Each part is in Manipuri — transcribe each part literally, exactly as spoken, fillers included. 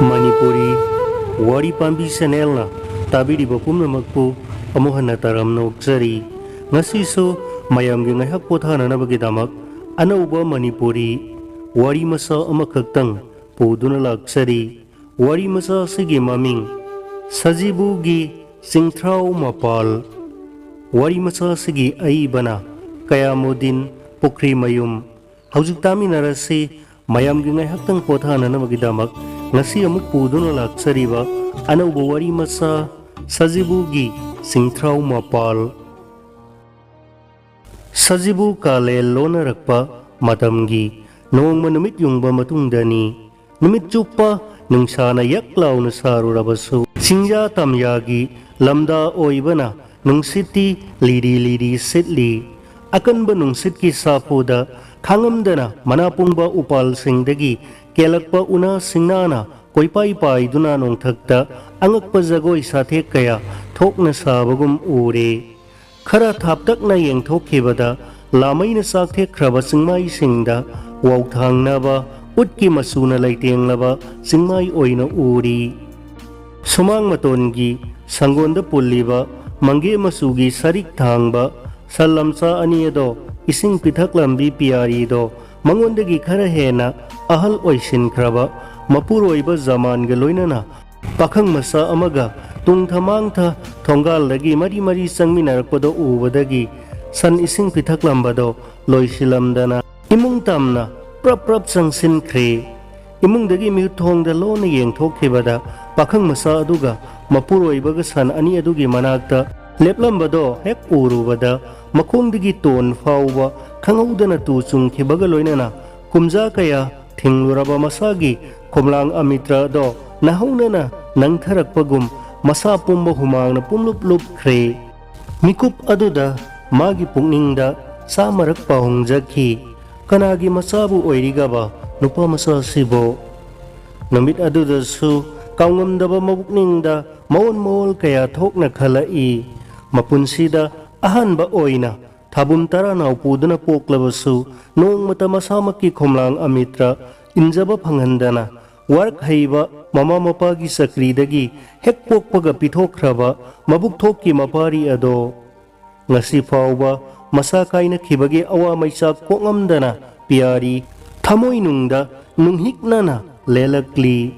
ꯃꯅꯤꯄꯨꯔꯤ ꯋꯥꯔꯤ ꯄꯥꯝꯕꯤ ꯆꯦꯅꯦꯜꯅ ꯇꯥꯕꯤꯔꯤꯕ ꯄꯨꯝꯅꯃꯛꯄꯨ ꯑꯃꯨꯛ ꯍꯟꯅ ꯇꯔꯥꯝꯅ ꯑꯣꯛꯆꯔꯤ꯫ ꯉꯁꯤꯁꯨ ꯃꯌꯥꯝꯒꯤ ꯉꯥꯏꯍꯥꯛ ꯄꯣꯊꯥꯅꯅꯕꯒꯤꯗꯃꯛ ꯑꯅꯧꯕ ꯃꯅꯤꯄꯨꯔꯤ ꯋꯥꯔꯤ ꯃꯆꯥ ꯑꯃꯈꯛꯇꯪ ꯄꯨꯗꯨꯅ ꯂꯥꯛꯆꯔꯤ꯫ ꯋꯥꯔꯤ ꯃꯆꯥ ꯑꯁꯤꯒꯤ ꯃꯃꯤꯡ ꯁꯖꯤꯕꯨꯒꯤ ꯆꯤꯡꯊ꯭ꯔꯥꯎ ꯃꯄꯥꯜ꯫ ꯋꯥꯔꯤ ꯃꯆꯥ ꯑꯁꯤꯒꯤ ꯑꯏꯕꯅ ꯀꯌꯥꯃꯨꯗꯤꯟ ꯄꯨꯈ꯭ꯔꯤꯃꯌꯨꯝ꯫ ꯍꯧꯖꯤꯛ ꯇꯥꯃꯤꯟꯅꯔꯁꯤ꯫ ꯃꯌꯥꯝꯒꯤ ꯉꯥꯏꯍꯥꯛꯇꯪ ꯄꯣꯊꯥꯅꯅꯕꯒꯤꯗꯃꯛ ꯉꯁꯤ ꯑꯃꯨꯛ ꯄꯨꯗꯨꯅ ꯂꯥꯛꯆꯔꯤꯕ ꯑꯅꯧꯕ ꯋꯥꯔꯤ ꯃꯆꯥ ꯁꯖꯤꯕꯨꯒꯤ ꯆꯤꯡꯊ꯭ꯔꯥꯎ ꯃꯄꯥꯜ꯫ ꯁꯖꯤꯕꯨ ꯀꯥꯂꯦꯜ ꯂꯣꯟꯅꯔꯛꯄ ꯃꯇꯝꯒꯤ ꯅꯣꯡꯃ ꯅꯨꯃꯤꯠ ꯌꯨꯡꯕ ꯃꯇꯨꯡꯗꯅꯤ꯫ ꯅꯨꯃꯤꯠ ꯆꯨꯞꯄ ꯅꯨꯡꯁꯥꯅ ꯌꯛ ꯂꯥꯎꯅ ꯁꯥꯔꯨꯔꯕꯁꯨ, ꯆꯤꯡꯌꯥ ꯇꯝꯌꯥꯒꯤ ꯂꯝꯗꯥ ꯑꯣꯏꯕꯅ ꯅꯨꯡꯁꯤꯠꯇꯤ ꯂꯤꯔꯤ ꯂꯤꯔꯤ ꯁꯤꯠꯂꯤ꯫ ꯑꯀꯟꯕ ꯅꯨꯡꯁꯤꯠꯀꯤ ꯁꯥꯐꯨꯗ ꯈꯥꯡꯉꯝꯗꯅ ꯃꯅꯥ ꯄꯨꯡꯕ ꯎꯄꯥꯜꯁꯤꯡꯗꯒꯤ ꯀꯦꯜꯂꯛꯄ ꯎꯅꯥ ꯁꯤꯡꯅꯥꯅ ꯀꯣꯏꯄꯥꯏ ꯄꯥꯏꯗꯨꯅ ꯅꯣꯡꯊꯛꯇ ꯑꯉꯛꯄ ꯖꯒꯣꯏ ꯁꯥꯊꯦꯛ ꯀꯌꯥ ꯊꯣꯛꯅ ꯁꯥꯕꯒꯨꯝ ꯎꯔꯦ꯫ ꯈꯔ ꯊꯥꯞꯇꯛꯅ ꯌꯦꯡꯊꯣꯛꯈꯤꯕꯗ ꯂꯥꯃꯩꯅ ꯆꯥꯛꯊꯦꯛꯈ꯭ꯔꯕ ꯆꯤꯡꯃꯥꯏꯁꯤꯡꯗ ꯋꯥꯎꯊꯥꯡꯅꯕ ꯎꯠꯀꯤ ꯃꯆꯨꯅ ꯂꯩꯇꯦꯡꯂꯕ ꯆꯤꯡꯃꯥꯏ ꯑꯣꯏꯅ ꯎꯔꯤ꯫ ꯁꯨꯃꯥꯡ ꯃꯇꯣꯟꯒꯤ ꯁꯪꯒꯣꯟꯗ ꯄꯨꯜꯂꯤꯕ ꯃꯪꯒꯦ ꯃꯆꯨꯒꯤ ꯁꯔꯤꯛ ꯊꯥꯡꯕ ꯁꯟ ꯂꯝꯆꯥ ꯑꯅꯤ ꯑꯗꯣ ꯏꯁꯤꯡ ꯄꯤꯊꯛꯂꯝꯕꯤ ꯄꯤꯌꯥꯔꯤꯗꯣ ꯃꯉꯣꯟꯗꯒꯤ ꯈꯔ ꯍꯦꯟꯅ ꯑꯍꯜ ꯑꯣꯏꯁꯤꯟꯈ꯭ꯔꯕ ꯃꯄꯨꯔꯣꯏꯕ ꯖꯃꯥꯟꯒ ꯂꯣꯏꯅꯅ ꯄꯥꯈꯪ ꯃꯆꯥ ꯑꯃꯒ ꯇꯨꯡꯊ ꯃꯥꯡꯊ ꯊꯣꯡꯒꯥꯜꯗꯒꯤ ꯃꯔꯤ ꯃꯔꯤ ꯆꯪꯃꯤꯟꯅꯔꯛꯄꯗꯣ ꯎꯕꯗꯒꯤ ꯁꯟ ꯏꯁꯤꯡ ꯄꯤꯊꯛꯂꯝꯕꯗꯣ ꯂꯣꯏꯁꯤꯜꯂꯝꯗꯅ ꯏꯃꯨꯡ ꯇꯝꯅ ꯄ꯭ꯔꯞ ꯄ꯭ꯔꯞ ꯆꯪꯁꯤꯟꯈ꯭ꯔꯦ꯫ ꯏꯃꯨꯡꯗꯒꯤ ꯃꯤꯍꯨꯠ ꯊꯣꯡꯗ ꯂꯣꯟꯅ ꯌꯦꯡꯊꯣꯛꯈꯤꯕꯗ ꯄꯥꯈꯪ ꯃꯆꯥ ꯑꯗꯨꯒ ꯃꯄꯨꯔꯣꯏꯕꯒ ꯁꯟ ꯑꯅꯤ ꯑꯗꯨꯒꯤ ꯃꯅꯥꯛꯇ ꯂꯦꯞꯂꯝꯕꯗꯣ ꯍꯦꯛ ꯎꯔꯨꯕꯗ ꯃꯈꯣꯡꯗꯒꯤ ꯇꯣꯟ ꯐꯥꯎꯕ ꯈꯪꯍꯧꯗꯅ ꯇꯨ ꯆꯨꯡꯈꯤꯕꯒ ꯂꯣꯏꯅꯅ ꯀꯨꯝꯖꯥ ꯀꯌꯥ ꯊꯤꯡꯂꯨꯔꯕ ꯃꯁꯥꯒꯤ ꯈꯣꯝꯂꯥꯡ ꯑꯃꯤꯇ꯭ꯔ ꯑꯗꯣ ꯅꯥꯍꯧꯅꯅ ꯅꯪꯊꯔꯛꯄꯒꯨꯝ ꯃꯁꯥ ꯄꯨꯝꯕ ꯍꯨꯃꯥꯡꯅ ꯄꯨꯝꯂꯨꯞ ꯂꯨꯞꯈ꯭ꯔꯦ꯫ ꯃꯤꯀꯨꯞ ꯑꯗꯨꯗ ꯃꯥꯒꯤ ꯄꯨꯛꯅꯤꯡꯗ ꯆꯥꯃꯔꯛ ꯄꯥꯎꯍꯣꯡꯖꯈꯤ, "ꯀꯅꯥꯒꯤ ꯃꯆꯥꯕꯨ ꯑꯣꯏꯔꯤꯒꯕ ꯅꯨꯄꯥ ꯃꯆꯥꯁꯤꯕꯣ?" ꯅꯨꯃꯤꯠ ꯑꯗꯨꯗꯁꯨ ꯀꯥꯎꯉꯝꯗꯕ ꯃꯄꯨꯛꯅꯤꯡꯗ ꯃꯑꯣꯟ ꯃꯑꯣꯜ ꯀꯌꯥ ꯊꯣꯛꯅ ꯈꯜꯂꯛꯏ꯫ ꯃꯄꯨꯟꯁꯤꯗ ꯑꯍꯥꯟꯕ ꯑꯣꯏꯅ ꯊꯥꯕꯨꯝ ꯇꯔꯥꯅꯥꯎ ꯄꯨꯗꯨꯅ ꯄꯣꯛꯂꯕꯁꯨ ꯅꯣꯡꯃꯇ ꯃꯁꯥꯃꯛꯀꯤ ꯈꯣꯝꯂꯥꯡ ꯑꯃꯤꯇ꯭ꯔ ꯏꯟꯖꯕ ꯐꯪꯍꯟꯗꯅ ꯋꯥꯔꯛ ꯍꯩꯕ ꯃꯃꯥ ꯃꯄꯥꯒꯤ ꯆꯀ꯭ꯔꯤꯗꯒꯤ ꯍꯦꯛ ꯄꯣꯛꯄꯒ ꯄꯤꯊꯣꯛꯈ꯭ꯔꯕ ꯃꯕꯨꯛ ꯊꯣꯛꯀꯤ ꯃꯄꯥꯔꯤ ꯑꯗꯣ꯫ ꯉꯁꯤ ꯐꯥꯎꯕ ꯃꯁꯥ ꯀꯥꯏꯅꯈꯤꯕꯒꯤ ꯑꯋꯥ ꯃꯩꯆꯥꯛ ꯀꯣꯛꯉꯝꯗꯅ ꯄꯤꯌꯥꯔꯤ ꯊꯃꯣꯏꯅꯨꯡꯗ ꯅꯨꯡꯍꯤꯛꯅꯅ ꯂꯦꯜꯂꯛꯂꯤ꯫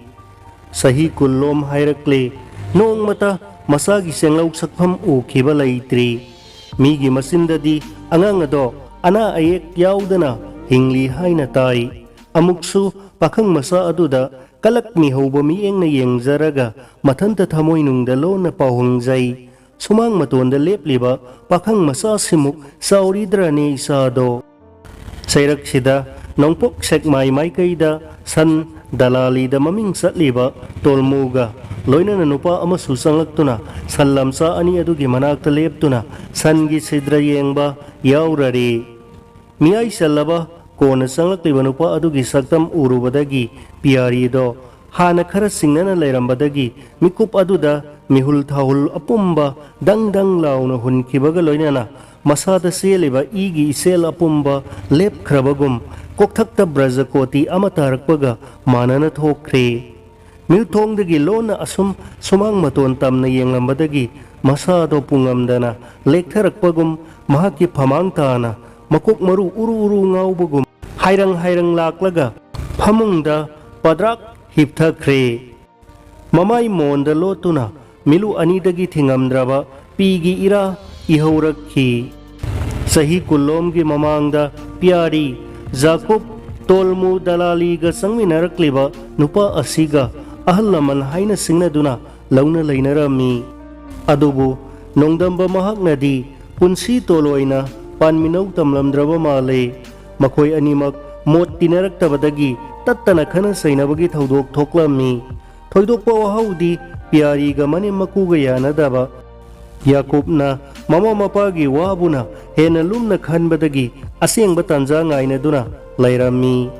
ꯆꯍꯤ ꯀꯨꯟꯂꯣꯝ ꯍꯥꯏꯔꯛꯂꯦ, ꯅꯣꯡꯃꯇ ꯃꯁꯥꯒꯤ ꯆꯦꯡꯂꯧ ꯁꯛꯐꯝ ꯎꯈꯤꯕ ꯂꯩꯇ꯭ꯔꯤ꯫ ꯃꯤꯒꯤ ꯃꯆꯤꯟꯗꯗꯤ ꯑꯉꯥꯡ ꯑꯗꯣ ꯑꯅꯥ ꯑꯌꯦꯛ ꯌꯥꯎꯗꯅ ꯍꯤꯡꯂꯤ ꯍꯥꯏꯅ ꯇꯥꯏ꯫ ꯑꯃꯨꯛꯁꯨ ꯄꯥꯈꯪ ꯃꯆꯥ ꯑꯗꯨꯗ ꯀꯂꯛꯃꯤ ꯍꯧꯕ ꯃꯤꯠꯌꯦꯡꯅ ꯌꯦꯡꯖꯔꯒ ꯃꯊꯟꯇ ꯊꯃꯣꯏꯅꯨꯡꯗ ꯂꯣꯟꯅ ꯄꯥꯎꯍꯪꯖꯩ꯫ ꯁꯨꯃꯥꯡ ꯃꯇꯣꯟꯗ ꯂꯦꯞꯂꯤꯕ ꯄꯥꯈꯪ ꯃꯆꯥꯁꯤꯃꯨꯛ ꯆꯥꯎꯔꯤꯗ꯭ꯔꯅꯦ ꯏꯆꯥꯗꯣ? ꯆꯩꯔꯛꯁꯤꯗ ꯅꯣꯡꯄꯣꯛ ꯁꯦꯛꯃꯥꯏ ꯃꯥꯏꯀꯩꯗ ꯁꯟ ꯗꯂꯥꯂꯤꯗ ꯃꯃꯤꯡ ꯆꯠꯂꯤꯕ ꯇꯣꯜꯃꯨꯒ ꯂꯣꯏꯅꯅ ꯅꯨꯄꯥ ꯑꯃꯁꯨ ꯆꯪꯂꯛꯇꯨꯅ ꯁꯟ ꯂꯝꯆꯥ ꯑꯅꯤ ꯑꯗꯨꯒꯤ ꯃꯅꯥꯛꯇ ꯂꯦꯞꯇꯨꯅ ꯁꯟꯒꯤ ꯁꯤꯗ꯭ꯔ ꯌꯦꯡꯕ ꯌꯥꯎꯔꯔꯤ꯫ ꯃꯤꯌꯥꯏ ꯆꯜꯂꯕ ꯀꯣꯟꯅ ꯆꯪꯂꯛꯂꯤꯕ ꯅꯨꯄꯥ ꯑꯗꯨꯒꯤ ꯁꯛꯇꯝ ꯎꯔꯨꯕꯗꯒꯤ ꯄꯤꯌꯥꯔꯤꯗꯣ ꯍꯥꯟꯅ ꯈꯔ ꯆꯤꯡꯅꯅ ꯂꯩꯔꯝꯕꯗꯒꯤ ꯃꯤꯀꯨꯞ ꯑꯗꯨꯗ ꯃꯤꯍꯨꯜ ꯊꯥꯍꯨꯜ ꯑꯄꯨꯝꯕ ꯗꯪ ꯗꯪ ꯂꯥꯎꯅ ꯍꯨꯟꯈꯤꯕꯒ ꯂꯣꯏꯅꯅ ꯃꯁꯥꯗ ꯆꯦꯜꯂꯤꯕ ꯏꯒꯤ ꯏꯆꯦꯜ ꯑꯄꯨꯝꯕ ꯂꯦꯞꯈ꯭ꯔꯕꯒꯨꯝ ꯀꯣꯛꯊꯛꯇ ꯕ꯭ꯔꯖꯀꯣꯇꯤ ꯑꯃ ꯇꯥꯔꯛꯄꯒ ꯃꯥꯟꯅꯅ ꯊꯣꯛꯈ꯭ꯔꯦ꯫ ꯃꯤꯜꯊꯣꯡꯗꯒꯤ ꯂꯣꯟꯅ ꯑꯁꯨꯝ ꯁꯨꯃꯥꯡ ꯃꯇꯣꯟ ꯇꯝꯅ ꯌꯦꯡꯂꯝꯕꯗꯒꯤ ꯃꯁꯥꯗꯣ ꯄꯨꯡꯉꯝꯗꯅ ꯂꯦꯛꯊꯔꯛꯄꯒꯨꯝ ꯃꯍꯥꯛꯀꯤ ꯐꯃꯥꯡ ꯇꯥꯅ ꯃꯀꯣꯛ ꯃꯔꯨ ꯎꯔꯨ ꯎꯔꯨ ꯉꯥꯎꯕꯒꯨꯝ ꯍꯥꯏꯔꯪ ꯍꯥꯏꯔꯪ ꯂꯥꯛꯂꯒ ꯐꯃꯨꯡꯗ ꯄꯗ꯭ꯔꯥꯛ ꯍꯤꯞꯊꯈ꯭ꯔꯦ꯫ ꯃꯃꯥꯏ ꯃꯣꯟꯗ ꯂꯣꯠꯇꯨꯅ ꯃꯤꯂꯨ ꯑꯅꯤꯗꯒꯤ ꯊꯤꯡꯉꯝꯗ꯭ꯔꯕ ꯄꯤꯒꯤ ꯏꯔꯥ ꯏꯍꯧꯔꯛꯈꯤ꯫ ꯆꯍꯤ ꯀꯨꯟꯂꯣꯝꯒꯤ ꯃꯃꯥꯡꯗ ꯄꯤꯌꯥꯔꯤ, ꯖꯥꯀꯨꯕ, ꯇꯣꯜꯃꯨ ꯗꯂꯥꯂꯤꯒ ꯆꯪꯃꯤꯟꯅꯔꯛꯂꯤꯕ ꯅꯨꯄꯥ ꯑꯁꯤꯒ ꯑꯍꯜ ꯂꯃꯟ ꯍꯥꯏꯅ ꯁꯤꯡꯅꯗꯨꯅ ꯂꯧꯅ ꯂꯩꯅꯔꯝꯃꯤ꯫ ꯑꯗꯨꯕꯨ ꯅꯣꯡꯗꯝꯕ ꯃꯍꯥꯛꯅꯗꯤ ꯄꯨꯟꯁꯤ ꯇꯣꯂꯣꯏꯅ ꯄꯥꯟꯃꯤꯅꯧ ꯇꯝꯂꯝꯗ꯭ꯔꯕ ꯃꯥꯜꯂꯦ꯫ ꯃꯈꯣꯏ ꯑꯅꯤꯃꯛ ꯃꯣꯠ ꯇꯤꯟꯅꯔꯛꯇꯕꯗꯒꯤ ꯇꯠꯇꯅ ꯈꯠꯅ ꯆꯩꯅꯕꯒꯤ ꯊꯧꯗꯣꯛ ꯊꯣꯛꯂꯝꯃꯤ꯫ ꯊꯣꯏꯗꯣꯛꯄ ꯋꯥꯍꯧꯗꯤ ꯄꯤꯌꯥꯔꯤꯒ ꯃꯅꯦꯝ ꯃꯀꯨꯒ ꯌꯥꯅꯗꯕ꯫ ꯌꯥꯀꯨꯕꯅ ꯃꯃꯥ ꯃꯄꯥꯒꯤ ꯋꯥꯕꯨꯅ ꯍꯦꯟꯅ ꯂꯨꯝꯅ ꯈꯟꯕꯗꯒꯤ ꯑꯁꯦꯡꯕ ꯇꯥꯟꯖꯥ ꯉꯥꯏꯅꯗꯨꯅ ꯂꯩꯔꯝꯃꯤ꯫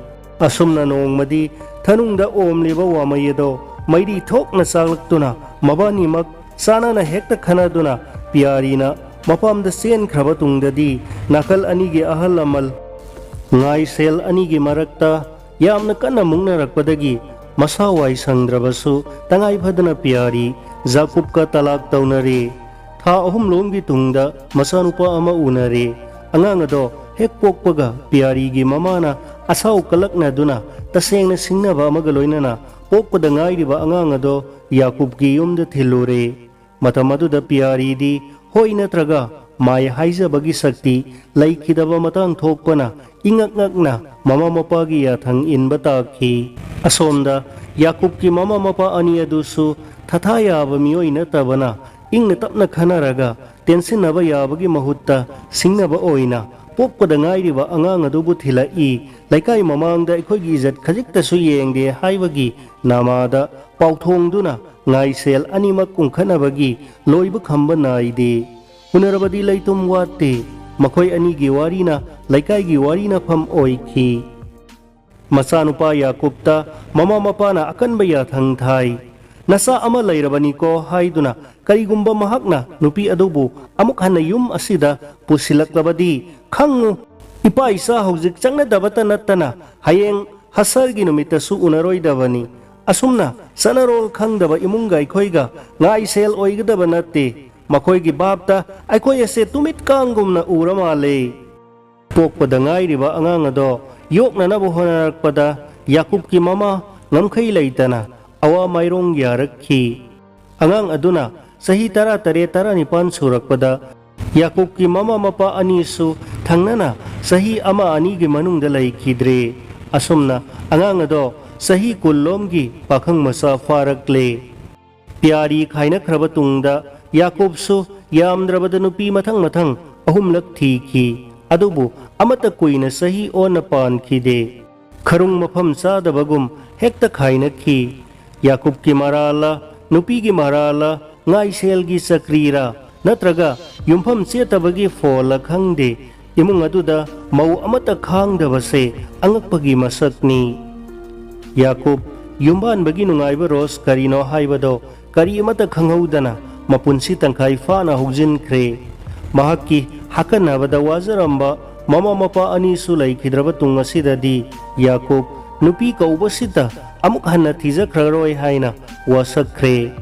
ꯑꯁꯨꯝꯅ ꯅꯣꯡꯃꯗꯤ ꯊꯅꯨꯡꯗ ꯑꯣꯝꯂꯤꯕ ꯋꯥꯃꯩ ꯑꯗꯣ ꯃꯩꯔꯤ ꯊꯣꯛꯅ ꯆꯥꯛꯂꯛꯇꯨꯅ ꯃꯕꯥꯅꯤꯃꯛ ꯆꯥꯅꯅ ꯍꯦꯛꯇ ꯈꯟꯅꯗꯨꯅ ꯄꯤꯌꯥꯔꯤꯅ ꯃꯄꯥꯝꯗ ꯆꯦꯟꯈ꯭ꯔꯕ ꯇꯨꯡꯗꯗꯤ ꯅꯥꯀꯜ ꯑꯅꯤꯒꯤ ꯑꯍꯜ ꯂꯃꯟ ꯉꯥꯏꯁꯦꯜ ꯑꯅꯤꯒꯤ ꯃꯔꯛꯇ ꯌꯥꯝꯅ ꯀꯟꯅ ꯃꯨꯛꯅꯔꯛꯄꯗꯒꯤ ꯃꯁꯥ ꯋꯥꯏ ꯁꯪꯗ꯭ꯔꯕꯁꯨ ꯇꯉꯥꯏ ꯐꯗꯅ ꯄꯤꯌꯥꯔꯤ ꯖꯥꯀꯨꯕꯀ ꯇꯂꯥꯛ ꯇꯧꯅꯔꯦ꯫ ꯊꯥ ꯑꯍꯨꯝ ꯂꯣꯝꯒꯤ ꯇꯨꯡꯗ ꯃꯆꯥꯅꯨꯄꯥ ꯑꯃ ꯎꯅꯔꯦ꯫ ꯑꯉꯥꯡ ꯑꯗꯣ ꯍꯦꯛ ꯄꯣꯛꯄꯒ ꯄꯤꯌꯥꯔꯤꯒꯤ ꯃꯃꯥꯅ ꯑꯁꯥꯎ ꯀꯂꯛꯅꯗꯨꯅ ꯇꯁꯦꯡꯅ ꯁꯤꯡꯅꯕ ꯑꯃꯒ ꯂꯣꯏꯅꯅ ꯄꯣꯛꯄꯗ ꯉꯥꯏꯔꯤꯕ ꯑꯉꯥꯡ ꯑꯗꯣ ꯌꯥꯀꯨꯕꯀꯤ ꯌꯨꯝꯗ ꯊꯤꯜꯂꯨꯔꯦ꯫ ꯃꯇꯝ ꯑꯗꯨꯗ ꯄꯤꯌꯥꯔꯤꯗꯤ ꯍꯣꯏ ꯅꯠꯇ꯭ꯔꯒ ꯃꯥꯏ ꯍꯥꯏꯖꯕꯒꯤ ꯁꯛꯇꯤ ꯂꯩꯈꯤꯗꯕ ꯃꯇꯥꯡ ꯊꯣꯛꯄꯅ ꯏꯉꯛ ꯉꯛꯅ ꯃꯃꯥ ꯃꯄꯥꯒꯤ ꯌꯥꯊꯪ ꯏꯟꯕ ꯇꯥꯈꯤ꯫ ꯑꯁꯣꯝꯗ ꯌꯥꯀꯨꯕꯀꯤ ꯃꯃꯥ ꯃꯄꯥ ꯑꯅꯤ ꯑꯗꯨꯁꯨ ꯊꯊꯥ ꯌꯥꯕ ꯃꯤꯑꯣꯏ ꯅꯠꯇꯕꯅ ꯏꯪꯅ ꯇꯞꯅ ꯈꯟꯅꯔꯒ ꯇꯦꯟꯁꯤꯟꯅꯕ ꯌꯥꯕꯒꯤ ꯃꯍꯨꯠꯇ ꯁꯤꯡꯅꯕ ꯑꯣꯏꯅ ꯄꯣꯛꯄꯗ ꯉꯥꯏꯔꯤꯕ ꯑꯉꯥꯡ ꯑꯗꯨꯕꯨ ꯊꯤꯜꯂꯛꯏ, ꯂꯩꯀꯥꯏ ꯃꯃꯥꯡꯗ ꯑꯩꯈꯣꯏꯒꯤ ꯏꯖꯠ ꯈꯖꯤꯛꯇꯁꯨ ꯌꯦꯡꯗꯦ ꯍꯥꯏꯕꯒꯤ ꯅꯃꯥꯗ ꯄꯥꯎꯊꯣꯡꯗꯨꯅ ꯉꯥꯏꯁꯦꯜ ꯑꯅꯤꯃꯛ ꯀꯨꯝꯈꯠꯅꯕꯒꯤ ꯂꯣꯏꯕ ꯈꯝꯕ ꯅꯥꯏꯗꯦ꯫ ꯎꯅꯔꯕꯗꯤ ꯂꯩꯇꯨꯝ ꯋꯥꯠꯇꯦ꯫ ꯃꯈꯣꯏ ꯑꯅꯤꯒꯤ ꯋꯥꯔꯤꯅ ꯂꯩꯀꯥꯏꯒꯤ ꯋꯥꯔꯤꯅꯐꯝ ꯑꯣꯏꯈꯤ꯫ ꯃꯆꯥꯅꯨꯄꯥ ꯌꯥꯀꯨꯕꯇ ꯃꯃꯥ ꯃꯄꯥꯅ ꯑꯀꯟꯕ ꯌꯥꯊꯪ ꯊꯥꯏ꯫ "ꯅꯆꯥ ꯑꯃ ꯂꯩꯔꯕꯅꯤꯀꯣ" ꯍꯥꯏꯗꯨꯅ ꯀꯔꯤꯒꯨꯝꯕ ꯃꯍꯥꯛꯅ ꯅꯨꯄꯤ ꯑꯗꯨꯕꯨ ꯑꯃꯨꯛ ꯍꯟꯅ ꯌꯨꯝ ꯑꯁꯤꯗ ꯄꯨꯁꯤꯜꯂꯛꯂꯕꯗꯤ ꯈꯪꯉꯨ, ꯏꯄꯥ ꯏꯆꯥ ꯍꯧꯖꯤꯛ ꯆꯪꯅꯗꯕꯇ ꯅꯠꯇꯅ ꯍꯌꯦꯡ ꯍꯁꯔꯒꯤ ꯅꯨꯃꯤꯠꯇꯁꯨ ꯎꯅꯔꯣꯏꯗꯕꯅꯤ꯫ ꯑꯁꯨꯝꯅ ꯆꯠꯅꯔꯣꯜ ꯈꯪꯗꯕ ꯏꯃꯨꯡꯒ ꯑꯩꯈꯣꯏꯒ ꯉꯥꯏꯁꯦꯜ ꯑꯣꯏꯒꯗꯕ ꯅꯠꯇꯦ꯫ ꯃꯈꯣꯏꯒꯤ ꯚꯥꯞꯇ ꯑꯩꯈꯣꯏ ꯑꯁꯦ ꯇꯨꯃꯤꯠ ꯀꯥꯡꯒꯨꯝꯅ ꯎꯔ ꯃꯥꯜꯂꯦ꯫ ꯄꯣꯛꯄꯗ ꯉꯥꯏꯔꯤꯕ ꯑꯉꯥꯡ ꯑꯗꯣ ꯌꯣꯛꯅꯅꯕ ꯍꯣꯠꯅꯔꯛꯄꯗ ꯌꯥꯀꯨꯕꯀꯤ ꯃꯃꯥ ꯉꯝꯈꯩ ꯂꯩꯇꯅ ꯑꯋꯥ ꯃꯥꯏꯔꯣꯡ ꯌꯥꯔꯛꯈꯤ꯫ ꯑꯉꯥꯡ ꯑꯗꯨꯅ ꯆꯍꯤ ꯇꯔꯥꯇꯔꯦꯠ, ꯇꯔꯥꯅꯤꯄꯥꯟ ꯁꯨꯔꯛꯄꯗ ꯌꯥꯀꯨꯕꯀꯤ ꯃꯃꯥ ꯃꯄꯥ ꯑꯅꯤꯁꯨ ꯊꯪꯅꯅ ꯆꯍꯤ ꯑꯃ ꯑꯅꯤꯒꯤ ꯃꯅꯨꯡꯗ ꯂꯩꯈꯤꯗ꯭ꯔꯦ꯫ ꯑꯁꯨꯝꯅ ꯑꯉꯥꯡ ꯑꯗꯣ ꯆꯍꯤ ꯀꯨꯟ ꯂꯣꯝꯒꯤ ꯄꯥꯈꯪ ꯃꯆꯥ ꯐꯥꯔꯛꯂꯦ꯫ ꯄꯤꯌꯥꯔꯤ ꯈꯥꯏꯅꯈ꯭ꯔꯕ ꯇꯨꯡꯗ ꯌꯥꯀꯨꯕꯁꯨ ꯌꯥꯝꯗ꯭ꯔꯕꯗ ꯅꯨꯄꯤ ꯃꯊꯪ ꯃꯊꯪ ꯑꯍꯨꯝꯂꯛ ꯊꯤꯈꯤ꯫ ꯑꯗꯨꯕꯨ ꯑꯃꯠꯇ ꯀꯨꯏꯅ ꯆꯍꯤ ꯑꯣꯟꯅ ꯄꯥꯟꯈꯤꯗꯦ꯫ ꯈꯔꯨꯡ ꯃꯐꯝ ꯆꯥꯗꯕꯒꯨꯝ ꯍꯦꯛꯇ ꯈꯥꯏꯅꯈꯤ꯫ ꯌꯥꯀꯨꯕꯀꯤ ꯃꯔꯥꯜꯂ, ꯅꯨꯄꯤꯒꯤ ꯃꯔꯥꯜꯂ, ꯉꯥꯏꯁꯦꯜꯒꯤ ꯆꯀ꯭ꯔꯤꯔ, ꯅꯠꯇ꯭ꯔꯒ ꯌꯨꯝꯐꯝ ꯆꯦꯠꯇꯕꯒꯤ ꯐꯣꯜꯂ ꯈꯪꯗꯦ, ꯏꯃꯨꯡ ꯑꯗꯨꯗ ꯃꯧ ꯑꯃꯠꯇ ꯈꯥꯡꯗꯕꯁꯦ ꯑꯉꯛꯄꯒꯤ ꯃꯁꯛꯅꯤ꯫ ꯌꯥꯀꯨꯕ ꯌꯨꯝꯕꯥꯟꯕꯒꯤ ꯅꯨꯡꯉꯥꯏꯕ ꯔꯣꯁ ꯀꯔꯤꯅꯣ ꯍꯥꯏꯕꯗꯣ ꯀꯔꯤ ꯑꯃꯠꯇ ꯈꯪꯍꯧꯗꯅ ꯃꯄꯨꯟꯁꯤ ꯇꯪꯈꯥꯏ ꯐꯥꯅ ꯍꯧꯖꯤꯟꯈ꯭ꯔꯦ꯫ ꯃꯍꯥꯛꯀꯤ ꯍꯥꯀꯟꯅꯕꯗ ꯋꯥꯖꯔꯝꯕ ꯃꯃꯥ ꯃꯄꯥ ꯑꯅꯤꯁꯨ ꯂꯩꯈꯤꯗ꯭ꯔꯕ ꯇꯨꯡ ꯑꯁꯤꯗꯗꯤ ꯌꯥꯀꯨꯕ ꯅꯨꯄꯤ ꯀꯧꯕꯁꯤꯗ ꯑꯃꯨꯛ ꯍꯟꯅ ꯊꯤꯖꯈ꯭ꯔꯔꯣꯏ ꯍꯥꯏꯅ ꯋꯥꯁꯛꯈ꯭ꯔꯦ꯫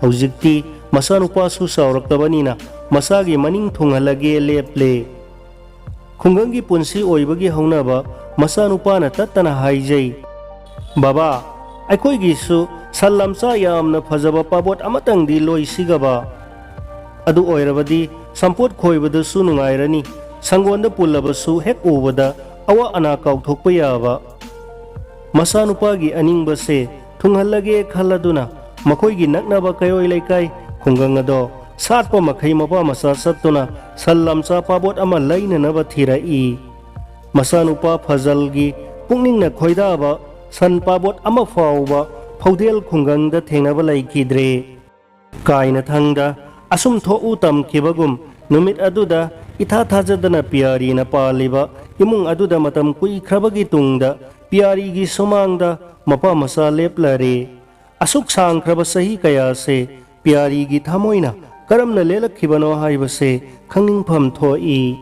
ꯍꯧꯖꯤꯛꯇꯤ ꯃꯆꯥꯅꯨꯄꯥꯁꯨ ꯆꯥꯎꯔꯛꯂꯕꯅꯤꯅ ꯃꯆꯥꯒꯤ ꯃꯅꯤꯡ ꯊꯨꯡꯍꯜꯂꯒꯦ ꯂꯦꯞꯂꯦ꯫ ꯈꯨꯡꯒꯪꯒꯤ ꯄꯨꯟꯁꯤ ꯑꯣꯏꯕꯒꯤ ꯍꯧꯅꯕ ꯃꯆꯥꯅꯨꯄꯥꯅ ꯇꯠꯇꯅ ꯍꯥꯏꯖꯩ, "ꯕꯕꯥ, ꯑꯩꯈꯣꯏꯒꯤꯁꯨ ꯁꯟ ꯂꯝꯆꯥ ꯌꯥꯝꯅ ꯐꯖꯕ ꯄꯥꯕꯣꯠ ꯑꯃꯇꯪꯗꯤ ꯂꯣꯏꯁꯤꯒꯕ꯫ ꯑꯗꯨ ꯑꯣꯏꯔꯕꯗꯤ ꯁꯝꯄꯣꯠ ꯈꯣꯏꯕꯗꯁꯨ ꯅꯨꯡꯉꯥꯏꯔꯅꯤ, ꯁꯪꯒꯣꯟꯗ ꯄꯨꯜꯂꯕꯁꯨ ꯍꯦꯛ ꯎꯕꯗ ꯑꯋꯥ ꯑꯅꯥ ꯀꯥꯎꯊꯣꯛꯄ ꯌꯥꯕ"꯫ ꯃꯆꯥꯅꯨꯄꯥꯒꯤ ꯑꯅꯤꯡꯕꯁꯦ ꯊꯨꯡꯍꯜꯂꯒꯦ ꯈꯜꯂꯗꯨꯅ ꯃꯈꯣꯏꯒꯤ ꯅꯛꯅꯕ ꯀꯩꯔꯣꯏ ꯂꯩꯀꯥꯏ ꯈꯨꯡꯒꯪ ꯑꯗꯣ ꯁꯥꯠꯄ ꯃꯈꯩ ꯃꯄꯥ ꯃꯆꯥ ꯆꯠꯇꯨꯅ ꯁꯟ ꯂꯝꯆꯥ ꯄꯥꯕꯣꯠ ꯑꯃ ꯂꯩꯅꯅꯕ ꯊꯤꯔꯛꯏ꯫ ꯃꯆꯥꯅꯨꯄꯥ ꯐꯖꯜꯒꯤ ꯄꯨꯛꯅꯤꯡꯅ ꯈꯣꯏꯗꯥꯕ ꯁꯟ ꯄꯥꯕꯣꯠ ꯑꯃ ꯐꯥꯎꯕ ꯐꯧꯗꯦꯜ ꯈꯨꯡꯒꯪꯗ ꯊꯦꯡꯅꯕ ꯂꯩꯈꯤꯗ꯭ꯔꯦ꯫ ꯀꯥꯏꯅꯊꯪꯗ ꯑꯁꯨꯝ ꯊꯣꯛꯎ ꯇꯝꯈꯤꯕꯒꯨꯝ ꯅꯨꯃꯤꯠ ꯑꯗꯨꯗ ꯏꯊꯥ ꯊꯥꯖꯗꯅ ꯄꯤꯌꯥꯔꯤꯅ ꯄꯥꯜꯂꯤꯕ ꯏꯃꯨꯡ ꯑꯗꯨꯗ ꯃꯇꯝ ꯀꯨꯏꯈ꯭ꯔꯕꯒꯤ ꯇꯨꯡꯗ ꯄꯤꯌꯥꯔꯤꯒꯤ ꯁꯨꯃꯥꯡꯗ ꯃꯄꯥ ꯃꯆꯥ ꯂꯦꯞꯂꯔꯦ꯫ ꯑꯁꯨꯛ ꯁꯥꯡꯈ꯭ꯔꯕ ꯆꯍꯤ ꯀꯌꯥꯁꯦ ꯄꯤꯌꯥꯔꯤꯒꯤ ꯊꯃꯣꯏꯅ ꯀꯔꯝꯅ ꯂꯦꯜꯂꯛꯈꯤꯕꯅꯣ ꯍꯥꯏꯕꯁꯦ ꯈꯪꯅꯤꯡꯐꯝ ꯊꯣꯛꯏ꯫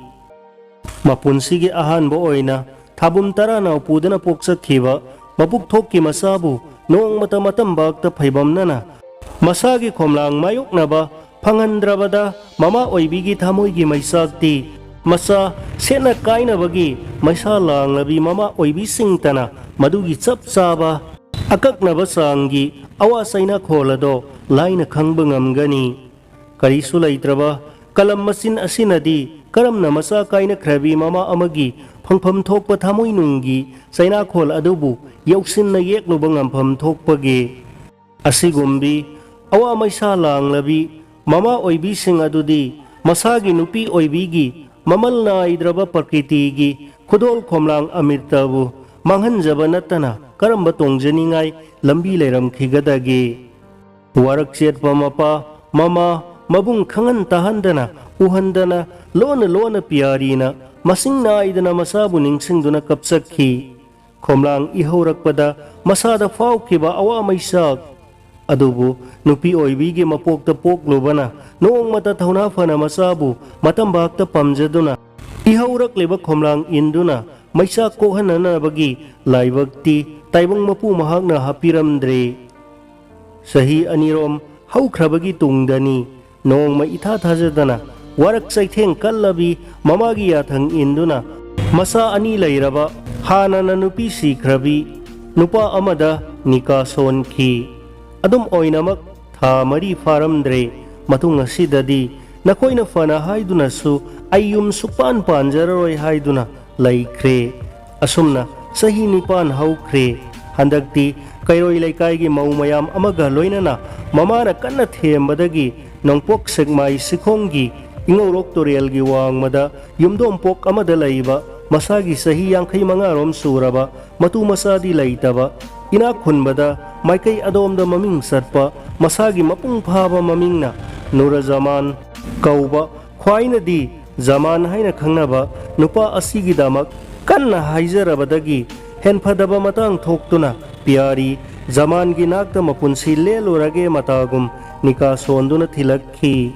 ꯃꯄꯨꯟꯁꯤꯒꯤ ꯑꯍꯥꯟꯕ ꯑꯣꯏꯅ ꯊꯥꯕꯨꯝ ꯇꯔꯥꯅꯥꯎ ꯄꯨꯗꯨꯅ ꯄꯣꯛꯆꯈꯤꯕ ꯃꯄꯨꯛ ꯊꯣꯛꯀꯤ ꯃꯆꯥꯕꯨ ꯅꯣꯡꯃꯇ ꯃꯇꯝꯕꯥꯛꯇ ꯐꯩꯕꯝꯅꯅ ꯃꯁꯥꯒꯤ ꯈꯣꯝꯂꯥꯡ ꯃꯥꯌꯣꯛꯅꯕ ꯐꯪꯍꯟꯗ꯭ꯔꯕꯗ ꯃꯃꯥ ꯑꯣꯏꯕꯤꯒꯤ ꯊꯃꯣꯏꯒꯤ ꯃꯩꯆꯥꯛꯇꯤ ꯃꯆꯥ ꯁꯦꯠꯅ ꯀꯥꯏꯅꯕꯒꯤ ꯃꯩꯁꯥ ꯂꯥꯡꯂꯕꯤ ꯃꯃꯥ ꯑꯣꯏꯕꯤꯁꯤꯡꯇꯅ ꯃꯗꯨꯒꯤ ꯆꯞ ꯆꯥꯕ ꯑꯀꯛꯅꯕ ꯆꯥꯡꯒꯤ ꯑꯋꯥ ꯆꯩꯅꯥꯈꯣꯜ ꯑꯗꯣ ꯂꯥꯏꯅ ꯈꯪꯕ ꯉꯝꯒꯅꯤ꯫ ꯀꯔꯤꯁꯨ ꯂꯩꯇ꯭ꯔꯕ ꯀꯂꯝ ꯃꯆꯤꯟ ꯑꯁꯤꯅꯗꯤ ꯀꯔꯝꯅ ꯃꯆꯥ ꯀꯥꯏꯅꯈ꯭ꯔꯕꯤ ꯃꯃꯥ ꯑꯃꯒꯤ ꯐꯪꯐꯝ ꯊꯣꯛꯄ ꯊꯃꯣꯏꯅꯨꯡꯒꯤ ꯆꯩꯅꯥꯈꯣꯜ ꯑꯗꯨꯕꯨ ꯌꯧꯁꯤꯟꯅ ꯌꯦꯛꯂꯨꯕ ꯉꯝꯐꯝ ꯊꯣꯛꯄꯒꯦ? ꯑꯁꯤꯒꯨꯝꯕꯤ ꯑꯋꯥ ꯃꯩꯁꯥ ꯂꯥꯡꯂꯕꯤ ꯃꯃꯥ ꯑꯣꯏꯕꯤꯁꯤꯡ ꯑꯗꯨꯗꯤ ꯃꯁꯥꯒꯤ ꯅꯨꯄꯤ ꯑꯣꯏꯕꯤꯒꯤ ꯃꯃꯜ ꯅꯥꯏꯗ꯭ꯔꯕ ꯄ꯭ꯔꯀ꯭ꯔꯤꯇꯤꯒꯤ ꯈꯨꯗꯣꯜ ꯈꯣꯝꯂꯥꯡ ꯑꯃꯤꯔꯇꯕꯨ ꯃꯥꯡꯍꯟꯖꯕ ꯅꯠꯇꯅ ꯀꯔꯝꯕ ꯇꯣꯡꯖꯅꯤꯡꯉꯥꯏ ꯂꯝꯕꯤ ꯂꯩꯔꯝꯈꯤꯒꯗꯒꯦ? ꯋꯥꯔꯛ ꯆꯦꯠꯄ ꯃꯄꯥ, ꯃꯃꯥ, ꯃꯕꯨꯡ ꯈꯪꯍꯟ ꯇꯥꯍꯟꯗꯅ, ꯎꯍꯟꯗꯅ, ꯂꯣꯟꯅ ꯂꯣꯟꯅ ꯄꯤꯌꯥꯔꯤꯅ ꯃꯁꯤꯡ ꯅꯥꯏꯗꯅ ꯃꯆꯥꯕꯨ ꯅꯤꯡꯁꯤꯡꯗꯨꯅ ꯀꯞꯆꯈꯤ꯫ ꯈꯣꯝꯂꯥꯡ ꯏꯍꯧꯔꯛꯄꯗ ꯃꯁꯥꯗ ꯐꯥꯎꯈꯤꯕ ꯑꯋꯥ ꯃꯩꯁꯥꯛ ꯑꯗꯨꯕꯨ ꯅꯨꯄꯤ ꯑꯣꯏꯕꯤꯒꯤ ꯃꯄꯣꯛꯇ ꯄꯣꯛꯂꯨꯕꯅ ꯅꯣꯡꯃꯇ ꯊꯧꯅꯥ ꯐꯅ ꯃꯆꯥꯕꯨ ꯃꯇꯝꯕꯥꯛꯇ ꯄꯥꯝꯖꯗꯨꯅ ꯏꯍꯧꯔꯛꯂꯤꯕ ꯈꯣꯝꯂꯥꯡ ꯏꯟꯗꯨꯅ ꯃꯩꯆꯥꯛ ꯀꯣꯛꯍꯟꯅꯅꯕꯒꯤ ꯂꯥꯏꯕꯛꯇꯤ ꯇꯥꯏꯕꯪ ꯃꯄꯨ ꯃꯍꯥꯛꯅ ꯍꯥꯞꯄꯤꯔꯝꯗ꯭ꯔꯦ꯫ ꯆꯍꯤ ꯑꯅꯤꯔꯣꯝ ꯍꯧꯈ꯭ꯔꯕꯒꯤ ꯇꯨꯡꯗꯅꯤ, ꯅꯣꯡꯃ ꯏꯊꯥ ꯊꯥꯖꯗꯅ ꯋꯥꯔꯛ ꯆꯩꯊꯦꯡ ꯀꯜꯂꯕꯤ ꯃꯃꯥꯒꯤ ꯌꯥꯊꯪ ꯏꯟꯗꯨꯅ ꯃꯆꯥ ꯑꯅꯤ ꯂꯩꯔꯕ, ꯍꯥꯟꯅꯅ ꯅꯨꯄꯤ ꯁꯤꯈ꯭ꯔꯕꯤ ꯅꯨꯄꯥ ꯑꯃꯗ ꯅꯤꯀꯥ ꯁꯣꯟꯈꯤ꯫ ꯑꯗꯨꯝ ꯑꯣꯏꯅꯃꯛ, ꯊꯥ ꯃꯔꯤ ꯐꯥꯔꯝꯗ꯭ꯔꯦ꯫ ꯃꯇꯨꯡ ꯑꯁꯤꯗꯗꯤ ꯅꯈꯣꯏꯅ ꯐꯅ ꯍꯥꯏꯗꯨꯅꯁꯨ ꯑꯩ ꯌꯨꯝ ꯁꯨꯛꯄꯥꯟ ꯄꯥꯟꯖꯔꯔꯣꯏ ꯍꯥꯏꯗꯨꯅ ꯂꯩꯈ꯭ꯔꯦ꯫ ꯑꯁꯨꯝꯅ ꯆꯍꯤ ꯅꯤꯄꯥꯟ ꯍꯧꯈ꯭ꯔꯦ꯫ ꯍꯟꯗꯛꯇꯤ ꯀꯩꯔꯣꯏ ꯂꯩꯀꯥꯏꯒꯤ ꯃꯧ ꯃꯌꯥꯝ ꯑꯃꯒ ꯂꯣꯏꯅꯅ ꯃꯃꯥꯅ ꯀꯟꯅ ꯊꯦꯝꯕꯗꯒꯤ ꯅꯣꯡꯄꯣꯛ ꯁꯦꯛꯃꯥꯏ ꯁꯤꯈꯣꯡꯒꯤ ꯏꯉꯧꯔꯣꯛ ꯇꯨꯔꯦꯜꯒꯤ ꯋꯥꯡꯃꯗ ꯌꯨꯝꯗꯣꯡꯄꯣꯛ ꯑꯃꯗ ꯂꯩꯕ ꯃꯁꯥꯒꯤ ꯆꯍꯤ ꯌꯥꯡꯈꯩ ꯃꯉꯥꯔꯣꯝ ꯁꯨꯔꯕ, ꯃꯇꯨ ꯃꯆꯥꯗꯤ ꯂꯩꯇꯕ, ꯏꯅꯥꯛ ꯈꯨꯟꯕꯗ ꯃꯥꯏꯀꯩ ꯑꯗꯣꯝꯗ ꯃꯃꯤꯡ ꯆꯠꯄ, ꯃꯁꯥꯒꯤ ꯃꯄꯨꯡ ꯐꯥꯕ ꯃꯃꯤꯡꯅ ꯅꯨꯔꯖꯃꯥꯟ ꯀꯧꯕ, ꯈ꯭ꯋꯥꯏꯅꯗꯤ ꯖꯃꯥꯟ ꯍꯥꯏꯅ ꯈꯪꯅꯕ ꯅꯨꯄꯥ ꯑꯁꯤꯒꯤꯗꯃꯛ ꯀꯟꯅ ꯍꯥꯏꯖꯔꯕꯗꯒꯤ ꯍꯦꯟꯐꯗꯕ ꯃꯇꯥꯡ ꯊꯣꯛꯇꯨꯅ ꯄꯤꯌꯥꯔꯤ ꯖꯃꯥꯟꯒꯤ ꯅꯥꯛꯇ ꯃꯄꯨꯟꯁꯤ ꯂꯦꯜꯂꯨꯔꯒꯦ ꯃꯇꯥꯒꯨꯝ ꯅꯤꯀꯥ ꯁꯣꯟꯗꯨꯅ ꯊꯤꯂꯛꯈꯤ꯫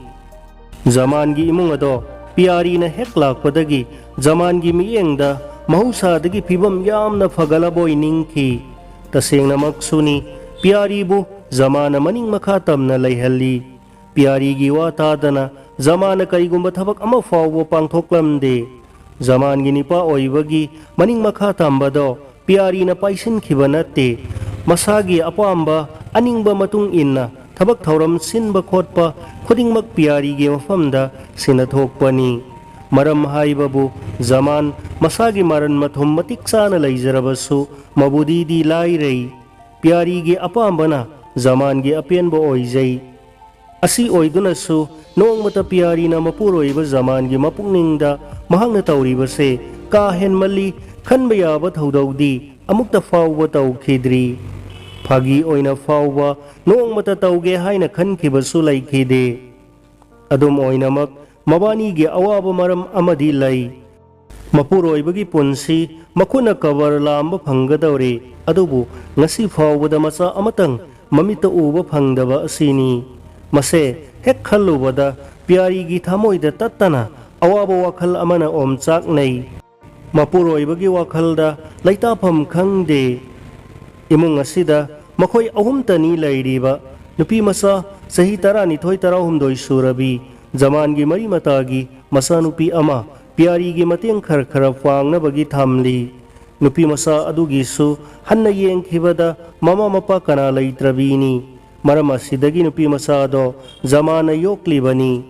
ꯖꯃꯥꯟꯒꯤ ꯏꯃꯨꯡ ꯑꯗꯣ ꯄꯤꯌꯥꯔꯤꯅ ꯍꯦꯛ ꯂꯥꯛꯄꯗꯒꯤ ꯖꯃꯥꯟꯒꯤ ꯃꯤꯠꯌꯦꯡꯗ ꯃꯍꯧꯁꯥꯗꯒꯤ ꯐꯤꯕꯝ ꯌꯥꯝꯅ ꯐꯒꯠꯂꯕꯣꯏ ꯅꯤꯡꯈꯤ꯫ ꯇꯁꯦꯡꯅꯃꯛꯁꯨꯅꯤ, ꯄꯤꯌꯥꯔꯤꯕꯨ ꯖꯃꯥꯟꯅ ꯃꯅꯤꯡ ꯃꯈꯥ ꯇꯝꯅ ꯂꯩꯍꯜꯂꯤ꯫ ꯄꯤꯌꯥꯔꯤꯒꯤ ꯋꯥ ꯇꯥꯗꯅ ꯖꯃꯥꯟꯅ ꯀꯔꯤꯒꯨꯝꯕ ꯊꯕꯛ ꯑꯃ ꯐꯥꯎꯕ ꯄꯥꯡꯊꯣꯛꯂꯝꯗꯦ꯫ ꯖꯃꯥꯟꯒꯤ ꯅꯤꯄꯥ ꯑꯣꯏꯕꯒꯤ ꯃꯅꯤꯡ ꯃꯈꯥ ꯇꯝꯕꯗꯣ ꯄꯤꯌꯥꯔꯤꯅ ꯄꯥꯏꯁꯤꯟꯈꯤꯕ ꯅꯠꯇꯦ꯫ ꯃꯁꯥꯒꯤ ꯑꯄꯥꯝꯕ, ꯑꯅꯤꯡꯕ ꯃꯇꯨꯡ ꯏꯟꯅ ꯊꯕꯛ ꯊꯧꯔꯝ ꯁꯤꯟꯕ ꯈꯣꯠꯄ ꯈꯨꯗꯤꯡꯃꯛ ꯄꯤꯌꯥꯔꯤꯒꯤ ꯃꯐꯝꯗ ꯁꯤꯟꯅꯊꯣꯛꯄꯅꯤ꯫ ꯃꯔꯝ ꯍꯥꯏꯕꯕꯨ ꯖꯃꯥꯟ ꯃꯁꯥꯒꯤ ꯃꯔꯟ ꯃꯊꯨꯝ ꯃꯇꯤꯛ ꯆꯥꯅ ꯂꯩꯖꯔꯕꯁꯨ ꯃꯕꯨꯗꯤꯗꯤ ꯂꯥꯏꯔꯩ꯫ ꯄꯤꯌꯥꯔꯤꯒꯤ ꯑꯄꯥꯝꯕꯅ ꯖꯃꯥꯟꯒꯤ ꯑꯄꯦꯟꯕ ꯑꯣꯏꯖꯩ꯫ ꯑꯁꯤ ꯑꯣꯏꯗꯨꯅꯁꯨ ꯅꯣꯡꯃꯇ ꯄꯤꯌꯥꯔꯤꯅ ꯃꯄꯨꯔꯣꯏꯕ ꯖꯃꯥꯟꯒꯤ ꯃꯄꯨꯛꯅꯤꯡꯗ ꯃꯍꯥꯛꯅ ꯇꯧꯔꯤꯕꯁꯦ ꯀꯥ ꯍꯦꯟꯃꯜꯂꯤ ꯈꯟꯕ ꯌꯥꯕ ꯊꯧꯗꯧꯗꯤ ꯑꯃꯨꯛꯇ ꯐꯥꯎꯕ ꯇꯧꯈꯤꯗ꯭ꯔꯤ꯫ ꯐꯥꯒꯤ ꯑꯣꯏꯅ ꯐꯥꯎꯕ ꯅꯣꯡꯃꯇ ꯇꯧꯒꯦ ꯍꯥꯏꯅ ꯈꯟꯈꯤꯕꯁꯨ ꯂꯩꯈꯤꯗꯦ꯫ ꯑꯗꯨꯝ ꯑꯣꯏꯅꯃꯛ, ꯃꯕꯥꯅꯤꯒꯤ ꯑꯋꯥꯕ ꯃꯔꯝ ꯑꯃꯗꯤ ꯂꯩ꯫ ꯃꯄꯨꯔꯣꯏꯕꯒꯤ ꯄꯨꯟꯁꯤ ꯃꯈꯨꯠꯅ ꯀꯕꯔ ꯂꯥꯝꯕ ꯐꯪꯒꯗꯧꯔꯦ, ꯑꯗꯨꯕꯨ ꯉꯁꯤ ꯐꯥꯎꯕꯗ ꯃꯆꯥ ꯑꯃꯇꯪ ꯃꯃꯤꯠꯇ ꯎꯕ ꯐꯪꯗꯕ ꯑꯁꯤꯅꯤ꯫ ꯃꯁꯦ ꯍꯦꯛ ꯈꯜꯂꯨꯕꯗ ꯄꯤꯌꯥꯔꯤꯒꯤ ꯊꯃꯣꯏꯗ ꯇꯠꯇꯅ ꯑꯋꯥꯕ ꯋꯥꯈꯜ ꯑꯃꯅ ꯑꯣꯝꯆꯥꯛꯅꯩ꯫ ꯃꯄꯨꯔꯣꯏꯕꯒꯤ ꯋꯥꯈꯜꯗ ꯂꯩꯇꯥꯐꯝ ꯈꯪꯗꯦ꯫ ꯏꯃꯨꯡ ꯑꯁꯤꯗ ꯃꯈꯣꯏ ꯑꯍꯨꯝꯇꯅꯤ ꯂꯩꯔꯤꯕ꯫ ꯅꯨꯄꯤ ꯃꯆꯥ ꯆꯍꯤ ꯇꯔꯥꯅꯤꯊꯣꯏ ꯇꯔꯥꯍꯨꯝꯗꯣꯏ ꯁꯨꯔꯕꯤ ꯖꯃꯥꯟꯒꯤ ꯃꯔꯤ ꯃꯇꯥꯒꯤ ꯃꯆꯥꯅꯨꯄꯤ ꯑꯃ ꯄꯤꯌꯥꯔꯤꯒꯤ ꯃꯇꯦꯡ ꯈꯔ ꯈꯔ ꯄꯥꯡꯅꯕꯒꯤ ꯊꯝꯂꯤ꯫ ꯅꯨꯄꯤ ꯃꯆꯥ ꯑꯗꯨꯒꯤꯁꯨ ꯍꯟꯅ ꯌꯦꯡꯈꯤꯕꯗ ꯃꯃꯥ ꯃꯄꯥ ꯀꯅꯥ ꯂꯩꯇ꯭ꯔꯕꯤꯅꯤ꯫ ꯃꯔꯝ ꯑꯁꯤꯗꯒꯤ ꯅꯨꯄꯤ ꯃꯆꯥꯗꯣ ꯖꯃꯥꯟꯅ ꯌꯣꯛꯂꯤꯕꯅꯤ꯫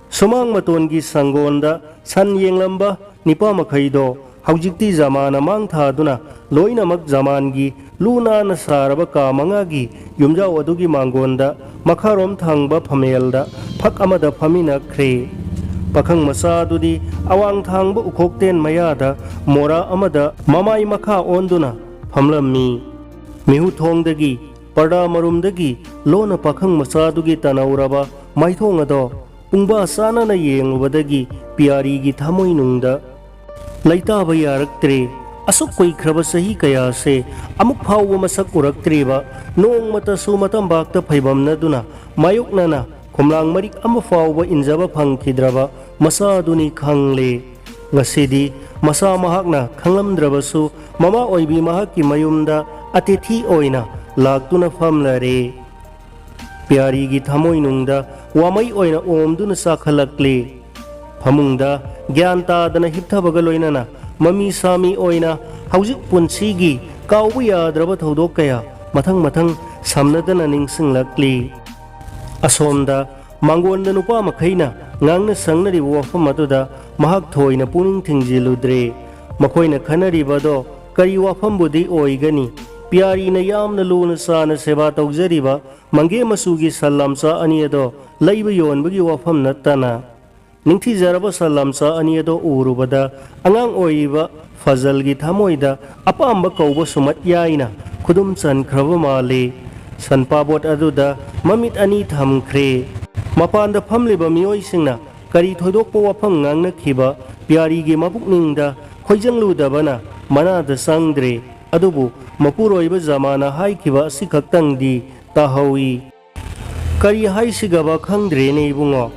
ꯁꯨꯃꯥꯡ ꯃꯇꯣꯟꯒꯤ ꯁꯪꯒꯣꯟꯗ ꯁꯟ ꯌꯦꯡꯂꯝꯕ ꯅꯤꯄꯥ ꯃꯈꯩꯗꯣ ꯍꯧꯖꯤꯛꯇꯤ ꯖꯃꯥꯟꯅ ꯃꯥꯡ ꯊꯥꯗꯨꯅ ꯂꯣꯏꯅꯃꯛ ꯖꯃꯥꯟꯒꯤ ꯂꯨ ꯅꯥꯟꯅ ꯁꯥꯔꯕ ꯀꯥ ꯃꯉꯥꯒꯤ ꯌꯨꯝꯖꯥꯎ ꯑꯗꯨꯒꯤ ꯃꯥꯡꯒꯣꯟꯗ ꯃꯈꯥꯔꯣꯝ ꯊꯪꯕ ꯐꯝꯃꯦꯜꯗ ꯐꯛ ꯑꯃꯗ ꯐꯝꯃꯤꯟꯅꯈ꯭ꯔꯦ꯫ ꯄꯥꯈꯪ ꯃꯆꯥ ꯑꯗꯨꯗꯤ ꯑꯋꯥꯡ ꯊꯥꯡꯕ ꯎꯈꯣꯛꯇꯦꯟ ꯃꯌꯥꯗ ꯃꯣꯔꯥ ꯑꯃꯗ ꯃꯃꯥꯏ ꯃꯈꯥ ꯑꯣꯟꯗꯨꯅ ꯐꯝꯂꯝꯃꯤ꯫ ꯃꯤꯍꯨꯠꯊꯣꯡꯗꯒꯤ, ꯄꯔꯗꯥ ꯃꯔꯨꯝꯗꯒꯤ ꯂꯣꯟꯅ ꯄꯥꯈꯪ ꯃꯆꯥꯗꯨꯒꯤ ꯇꯅꯧꯔꯕ ꯃꯥꯏꯊꯣꯡ ꯑꯗꯣ ꯄꯨꯡꯕꯥ ꯆꯥꯅꯅ ꯌꯦꯡꯂꯨꯕꯗꯒꯤ ꯄꯤꯌꯥꯔꯤꯒꯤ ꯊꯃꯣꯏꯅꯨꯡꯗ ꯂꯩꯇꯥꯕ ꯌꯥꯔꯛꯇ꯭ꯔꯦ꯫ ꯑꯁꯨꯛ ꯀꯨꯏꯈ꯭ꯔꯕ ꯆꯍꯤ ꯀꯌꯥꯁꯦ ꯑꯃꯨꯛ ꯐꯥꯎꯕ ꯃꯁꯛ ꯎꯔꯛꯇ꯭ꯔꯤꯕ, ꯅꯣꯡꯃꯇꯁꯨ ꯃꯇꯝꯕꯥꯛꯇ ꯐꯩꯕꯝꯅꯗꯨꯅ ꯃꯥꯌꯣꯛꯅꯅ ꯈꯣꯝꯂꯥꯡ ꯃꯔꯤꯛ ꯑꯃ ꯐꯥꯎꯕ ꯏꯟꯖꯕ ꯐꯪꯈꯤꯗ꯭ꯔꯕ ꯃꯆꯥꯗꯨꯅꯤ ꯈꯪꯂꯦ꯫ ꯉꯁꯤꯗꯤ ꯃꯆꯥ ꯃꯍꯥꯛꯅ ꯈꯪꯂꯝꯗ꯭ꯔꯕꯁꯨ ꯃꯃꯥ ꯑꯣꯏꯕꯤ ꯃꯍꯥꯛꯀꯤ ꯃꯌꯨꯝꯗ ꯑꯇꯤꯊꯤ ꯑꯣꯏꯅ ꯂꯥꯛꯇꯨꯅ ꯐꯝꯂꯔꯦ꯫ ꯄꯤꯌꯥꯔꯤꯒꯤ ꯊꯃꯣꯏꯅꯨꯡꯗ ꯋꯥꯃꯩ ꯑꯣꯏꯅ ꯑꯣꯝꯗꯨꯅ ꯆꯥꯈꯠꯂꯛꯂꯤ꯫ ꯐꯃꯨꯡꯗ ꯒ꯭ꯌꯥꯟ ꯇꯥꯗꯅ ꯍꯤꯞꯊꯕꯒ ꯂꯣꯏꯅꯅ ꯃꯃꯤ ꯁꯥꯃꯤ ꯑꯣꯏꯅ ꯍꯧꯖꯤꯛ ꯄꯨꯟꯁꯤꯒꯤ ꯀꯥꯎꯕ ꯌꯥꯗ꯭ꯔꯕ ꯊꯧꯗꯣꯛ ꯀꯌꯥ ꯃꯊꯪ ꯃꯊꯪ ꯁꯝꯅꯗꯅ ꯅꯤꯡꯁꯤꯡꯂꯛꯂꯤ꯫ ꯑꯁꯣꯝꯗ ꯃꯥꯡꯒꯣꯟꯗ ꯅꯨꯄꯥ ꯃꯈꯩꯅ ꯉꯥꯡꯅ ꯁꯪꯅꯔꯤꯕ ꯋꯥꯐꯝ ꯑꯗꯨꯗ ꯃꯍꯥꯛ ꯊꯣꯏꯅ ꯄꯨꯛꯅꯤꯡ ꯊꯤꯡꯖꯤꯜꯂꯨꯗ꯭ꯔꯦ꯫ ꯃꯈꯣꯏꯅ ꯈꯟꯅꯔꯤꯕ ꯑꯗꯣ ꯀꯔꯤ ꯋꯥꯐꯝꯕꯨꯗꯤ ꯑꯣꯏꯒꯅꯤ? ꯄꯤꯌꯥꯔꯤꯅ ꯌꯥꯝꯅ ꯂꯨꯅ ꯆꯥꯅ ꯁꯦꯕꯥ ꯇꯧꯖꯔꯤꯕ ꯃꯪꯒꯦ ꯃꯆꯨꯒꯤ ꯁꯟ ꯂꯝꯆꯥ ꯑꯅꯤ ꯑꯗꯣ ꯂꯩꯕ ꯌꯣꯟꯕꯒꯤ ꯋꯥꯐꯝ ꯅꯠꯇꯅ꯫ ꯅꯤꯡꯊꯤꯖꯔꯕ ꯁꯟ ꯂꯝꯆꯥ ꯑꯅꯤ ꯑꯗꯣ ꯎꯔꯨꯕꯗ ꯑꯉꯥꯡ ꯑꯣꯏꯔꯤꯕ ꯐꯖꯜꯒꯤ ꯊꯃꯣꯏꯗ ꯑꯄꯥꯝꯕ ꯀꯧꯕ ꯁꯨꯃꯠ ꯌꯥꯏꯅ ꯈꯨꯗꯨꯝ ꯆꯟꯈ꯭ꯔꯕ ꯃꯥꯜꯂꯤ꯫ ꯁꯟꯄꯥꯕꯣꯠ ꯑꯗꯨꯗ ꯃꯃꯤꯠ ꯑꯅꯤ ꯊꯝꯈ꯭ꯔꯦ꯫ ꯃꯄꯥꯟꯗ ꯐꯝꯂꯤꯕ ꯃꯤꯑꯣꯏꯁꯤꯡꯅ ꯀꯔꯤ ꯊꯣꯏꯗꯣꯛꯄ ꯋꯥꯐꯝ ꯉꯥꯡꯅꯈꯤꯕ ꯄꯤꯌꯥꯔꯤꯒꯤ ꯃꯄꯨꯛꯅꯤꯡꯗ ꯈꯣꯏꯖꯪꯂꯨꯗꯕꯅ ꯃꯅꯥꯗ ꯆꯪꯗ꯭ꯔꯦ꯫ ꯑꯗꯨꯕꯨ ꯃꯄꯨꯔꯣꯏꯕ ꯖꯃꯥꯅ ꯍꯥꯏꯈꯤꯕ ꯑꯁꯤꯈꯛꯇꯪꯗꯤ ꯇꯥꯍꯧꯏ꯫ ꯀꯔꯤ ꯍꯥꯏꯁꯤꯒꯕ ꯈꯪꯗ꯭ꯔꯦꯅꯦ ꯏꯕꯨꯡꯉꯣ꯫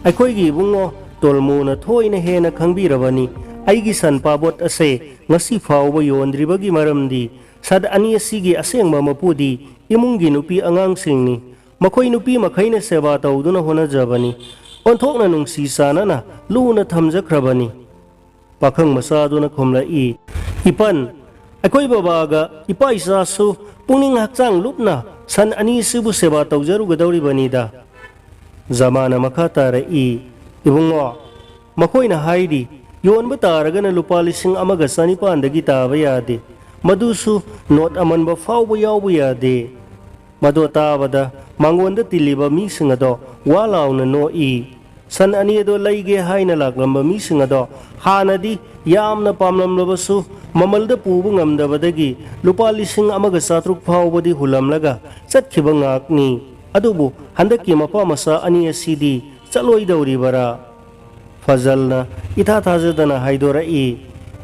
ꯑꯩꯈꯣꯏꯒꯤ ꯏꯕꯨꯡꯉꯣ ꯇꯣꯜꯃꯨꯅ ꯊꯣꯏꯅ ꯍꯦꯟꯅ ꯈꯪꯕꯤꯔꯕꯅꯤ꯫ ꯑꯩꯒꯤ ꯁꯟ ꯄꯥꯕꯣꯠ ꯑꯁꯦ ꯉꯁꯤ ꯐꯥꯎꯕ ꯌꯣꯟꯗ꯭ꯔꯤꯕꯒꯤ ꯃꯔꯝꯗꯤ ꯁꯟ ꯑꯅꯤ ꯑꯁꯤꯒꯤ ꯑꯁꯦꯡꯕ ꯃꯄꯨꯗꯤ ꯏꯃꯨꯡꯒꯤ ꯅꯨꯄꯤ ꯑꯉꯥꯡꯁꯤꯡꯅꯤ꯫ ꯃꯈꯣꯏ ꯅꯨꯄꯤ ꯃꯈꯩꯅ ꯁꯦꯕꯥ ꯇꯧꯗꯨꯅ ꯍꯣꯠꯅꯖꯕꯅꯤ꯫ ꯑꯣꯟꯊꯣꯛꯅ ꯅꯨꯡꯁꯤ ꯆꯥꯟꯅꯅ ꯂꯨꯅ ꯊꯝꯖꯈ꯭ꯔꯕꯅꯤ꯫ ꯄꯥꯈꯪ ꯃꯆꯥꯗꯨꯅ ꯈꯨꯝꯂꯛꯏ, "ꯏꯄꯟ, ꯑꯩꯈꯣꯏ ꯕꯕꯥꯒ ꯏꯄꯥ ꯏꯆꯥꯁꯨ ꯄꯨꯛꯅꯤꯡ ꯍꯛꯆꯥꯡ ꯂꯨꯞꯅ ꯁꯟ ꯑꯅꯤꯁꯤꯕꯨ ꯁꯦꯕꯥ ꯇꯧꯖꯔꯨꯒꯗꯧꯔꯤꯕꯅꯤꯗ꯫" ꯖꯃꯥꯅ ꯃꯈꯥ ꯇꯥꯔꯛꯏ, "ꯏꯕꯨꯡꯉꯣ, ꯃꯈꯣꯏꯅ ꯍꯥꯏꯔꯤ, ꯌꯣꯟꯕ ꯇꯥꯔꯒꯅ ꯂꯨꯄꯥ ꯂꯤꯁꯤꯡ ꯑꯃꯒ ꯆꯅꯤꯄꯥꯟꯗꯒꯤ ꯇꯥꯕ ꯌꯥꯗꯦ, ꯃꯗꯨꯁꯨ ꯅꯣꯠ ꯑꯃꯟꯕ ꯐꯥꯎꯕ ꯌꯥꯎꯕ ꯌꯥꯗꯦ꯫" ꯃꯗꯨ ꯇꯥꯕꯗ ꯃꯉꯣꯟꯗ ꯇꯤꯜꯂꯤꯕ ꯃꯤꯁꯤꯡ ꯑꯗꯣ ꯋꯥ ꯂꯥꯎꯅ ꯅꯣꯛꯏ꯫ ꯁꯟ ꯑꯅꯤ ꯑꯗꯣ ꯂꯩꯒꯦ ꯍꯥꯏꯅ ꯂꯥꯛꯂꯝꯕ ꯃꯤꯁꯤꯡ ꯑꯗꯣ ꯍꯥꯟꯅꯗꯤ ꯌꯥꯝꯅ ꯄꯥꯝꯂꯝꯂꯕꯁꯨ, ꯃꯃꯜꯗ ꯄꯨꯕ ꯉꯝꯗꯕꯗꯒꯤ ꯂꯨꯄꯥ ꯂꯤꯁꯤꯡ ꯑꯃꯒ ꯆꯥꯇ꯭ꯔꯨꯛ ꯐꯥꯎꯕꯗꯤ ꯍꯨꯜꯂꯝꯂꯒ ꯆꯠꯈꯤꯕ ꯉꯥꯛꯅꯤ꯫ ꯑꯗꯨꯕꯨ ꯍꯟꯗꯛꯀꯤ ꯃꯄꯥ ꯃꯆꯥ ꯑꯅꯤ ꯑꯁꯤꯗꯤ ꯆꯠꯂꯣꯏꯗꯧꯔꯤꯕꯔꯥ? ꯐꯖꯜꯅ ꯏꯊꯥ ꯊꯥꯖꯗꯅ ꯍꯥꯏꯗꯣꯔꯛꯏ,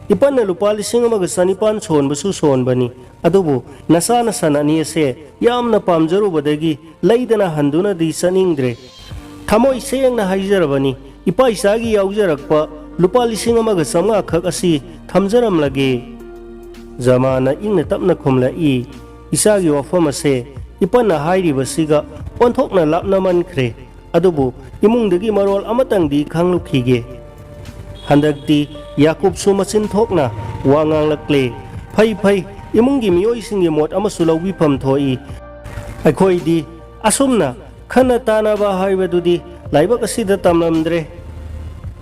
"ꯏꯄꯟꯅ ꯂꯨꯄꯥ ꯂꯤꯁꯤꯡ ꯑꯃꯒ ꯆꯅꯤꯄꯥꯟ ꯁꯣꯟꯕꯁꯨ ꯁꯣꯟꯕꯅꯤ, ꯑꯗꯨꯕꯨ ꯅꯆꯥꯅ ꯁꯟ ꯑꯅꯤ ꯑꯁꯦ ꯌꯥꯝꯅ ꯄꯥꯝꯖꯔꯨꯕꯗꯒꯤ ꯂꯩꯗꯅ ꯍꯟꯗꯨꯅꯗꯤ ꯆꯠꯅꯤꯡꯗ꯭ꯔꯦ꯫ ꯊꯃꯣꯏ ꯁꯦꯡꯅ ꯍꯥꯏꯖꯔꯕꯅꯤ, ꯏꯄꯥ ꯏꯆꯥꯒꯤ ꯌꯥꯎꯖꯔꯛꯄ ꯂꯨꯄꯥ ꯂꯤꯁꯤꯡ ꯑꯃꯒ ꯆꯥꯝꯃꯉꯥ ꯈꯛ ꯑꯁꯤ ꯊꯝꯖꯔꯝꯂꯒꯦ꯫" ꯖꯃꯥꯅ ꯏꯪꯅ ꯇꯞꯅ ꯈꯨꯝꯂꯛꯏ, "ꯏꯆꯥꯒꯤ ꯋꯥꯐꯝ ꯑꯁꯦ ꯏꯄꯟꯅ ꯍꯥꯏꯔꯤꯕꯁꯤꯒ ꯑꯣꯟꯊꯣꯛꯅ ꯂꯥꯞꯅꯃꯟꯈ꯭ꯔꯦ꯫ ꯑꯗꯨꯕꯨ ꯏꯃꯨꯡꯗꯒꯤ ꯃꯔꯣꯜ ꯑꯃꯇꯪꯗꯤ ꯈꯪꯂꯨꯈꯤꯒꯦ꯫" ꯍꯟꯗꯛꯇꯤ ꯌꯥꯀꯨꯕꯁꯨ ꯃꯆꯤꯟ ꯊꯣꯛꯅ ꯋꯥ ꯉꯥꯡꯂꯛꯂꯦ꯫ "ꯐꯩ, ꯐꯩ, ꯏꯃꯨꯡꯒꯤ ꯃꯤꯑꯣꯏꯁꯤꯡꯒꯤ ꯃꯣꯠ ꯑꯃꯁꯨ ꯂꯧꯕꯤꯐꯝ ꯊꯣꯛꯏ꯫ ꯑꯩꯈꯣꯏꯗꯤ ꯑꯁꯨꯝꯅ ꯈꯟꯅ ꯇꯥꯅꯕ ꯍꯥꯏꯕꯗꯨꯗꯤ ꯂꯥꯏꯕꯛ ꯑꯁꯤꯗ ꯇꯝꯂꯝꯗ꯭ꯔꯦ꯫"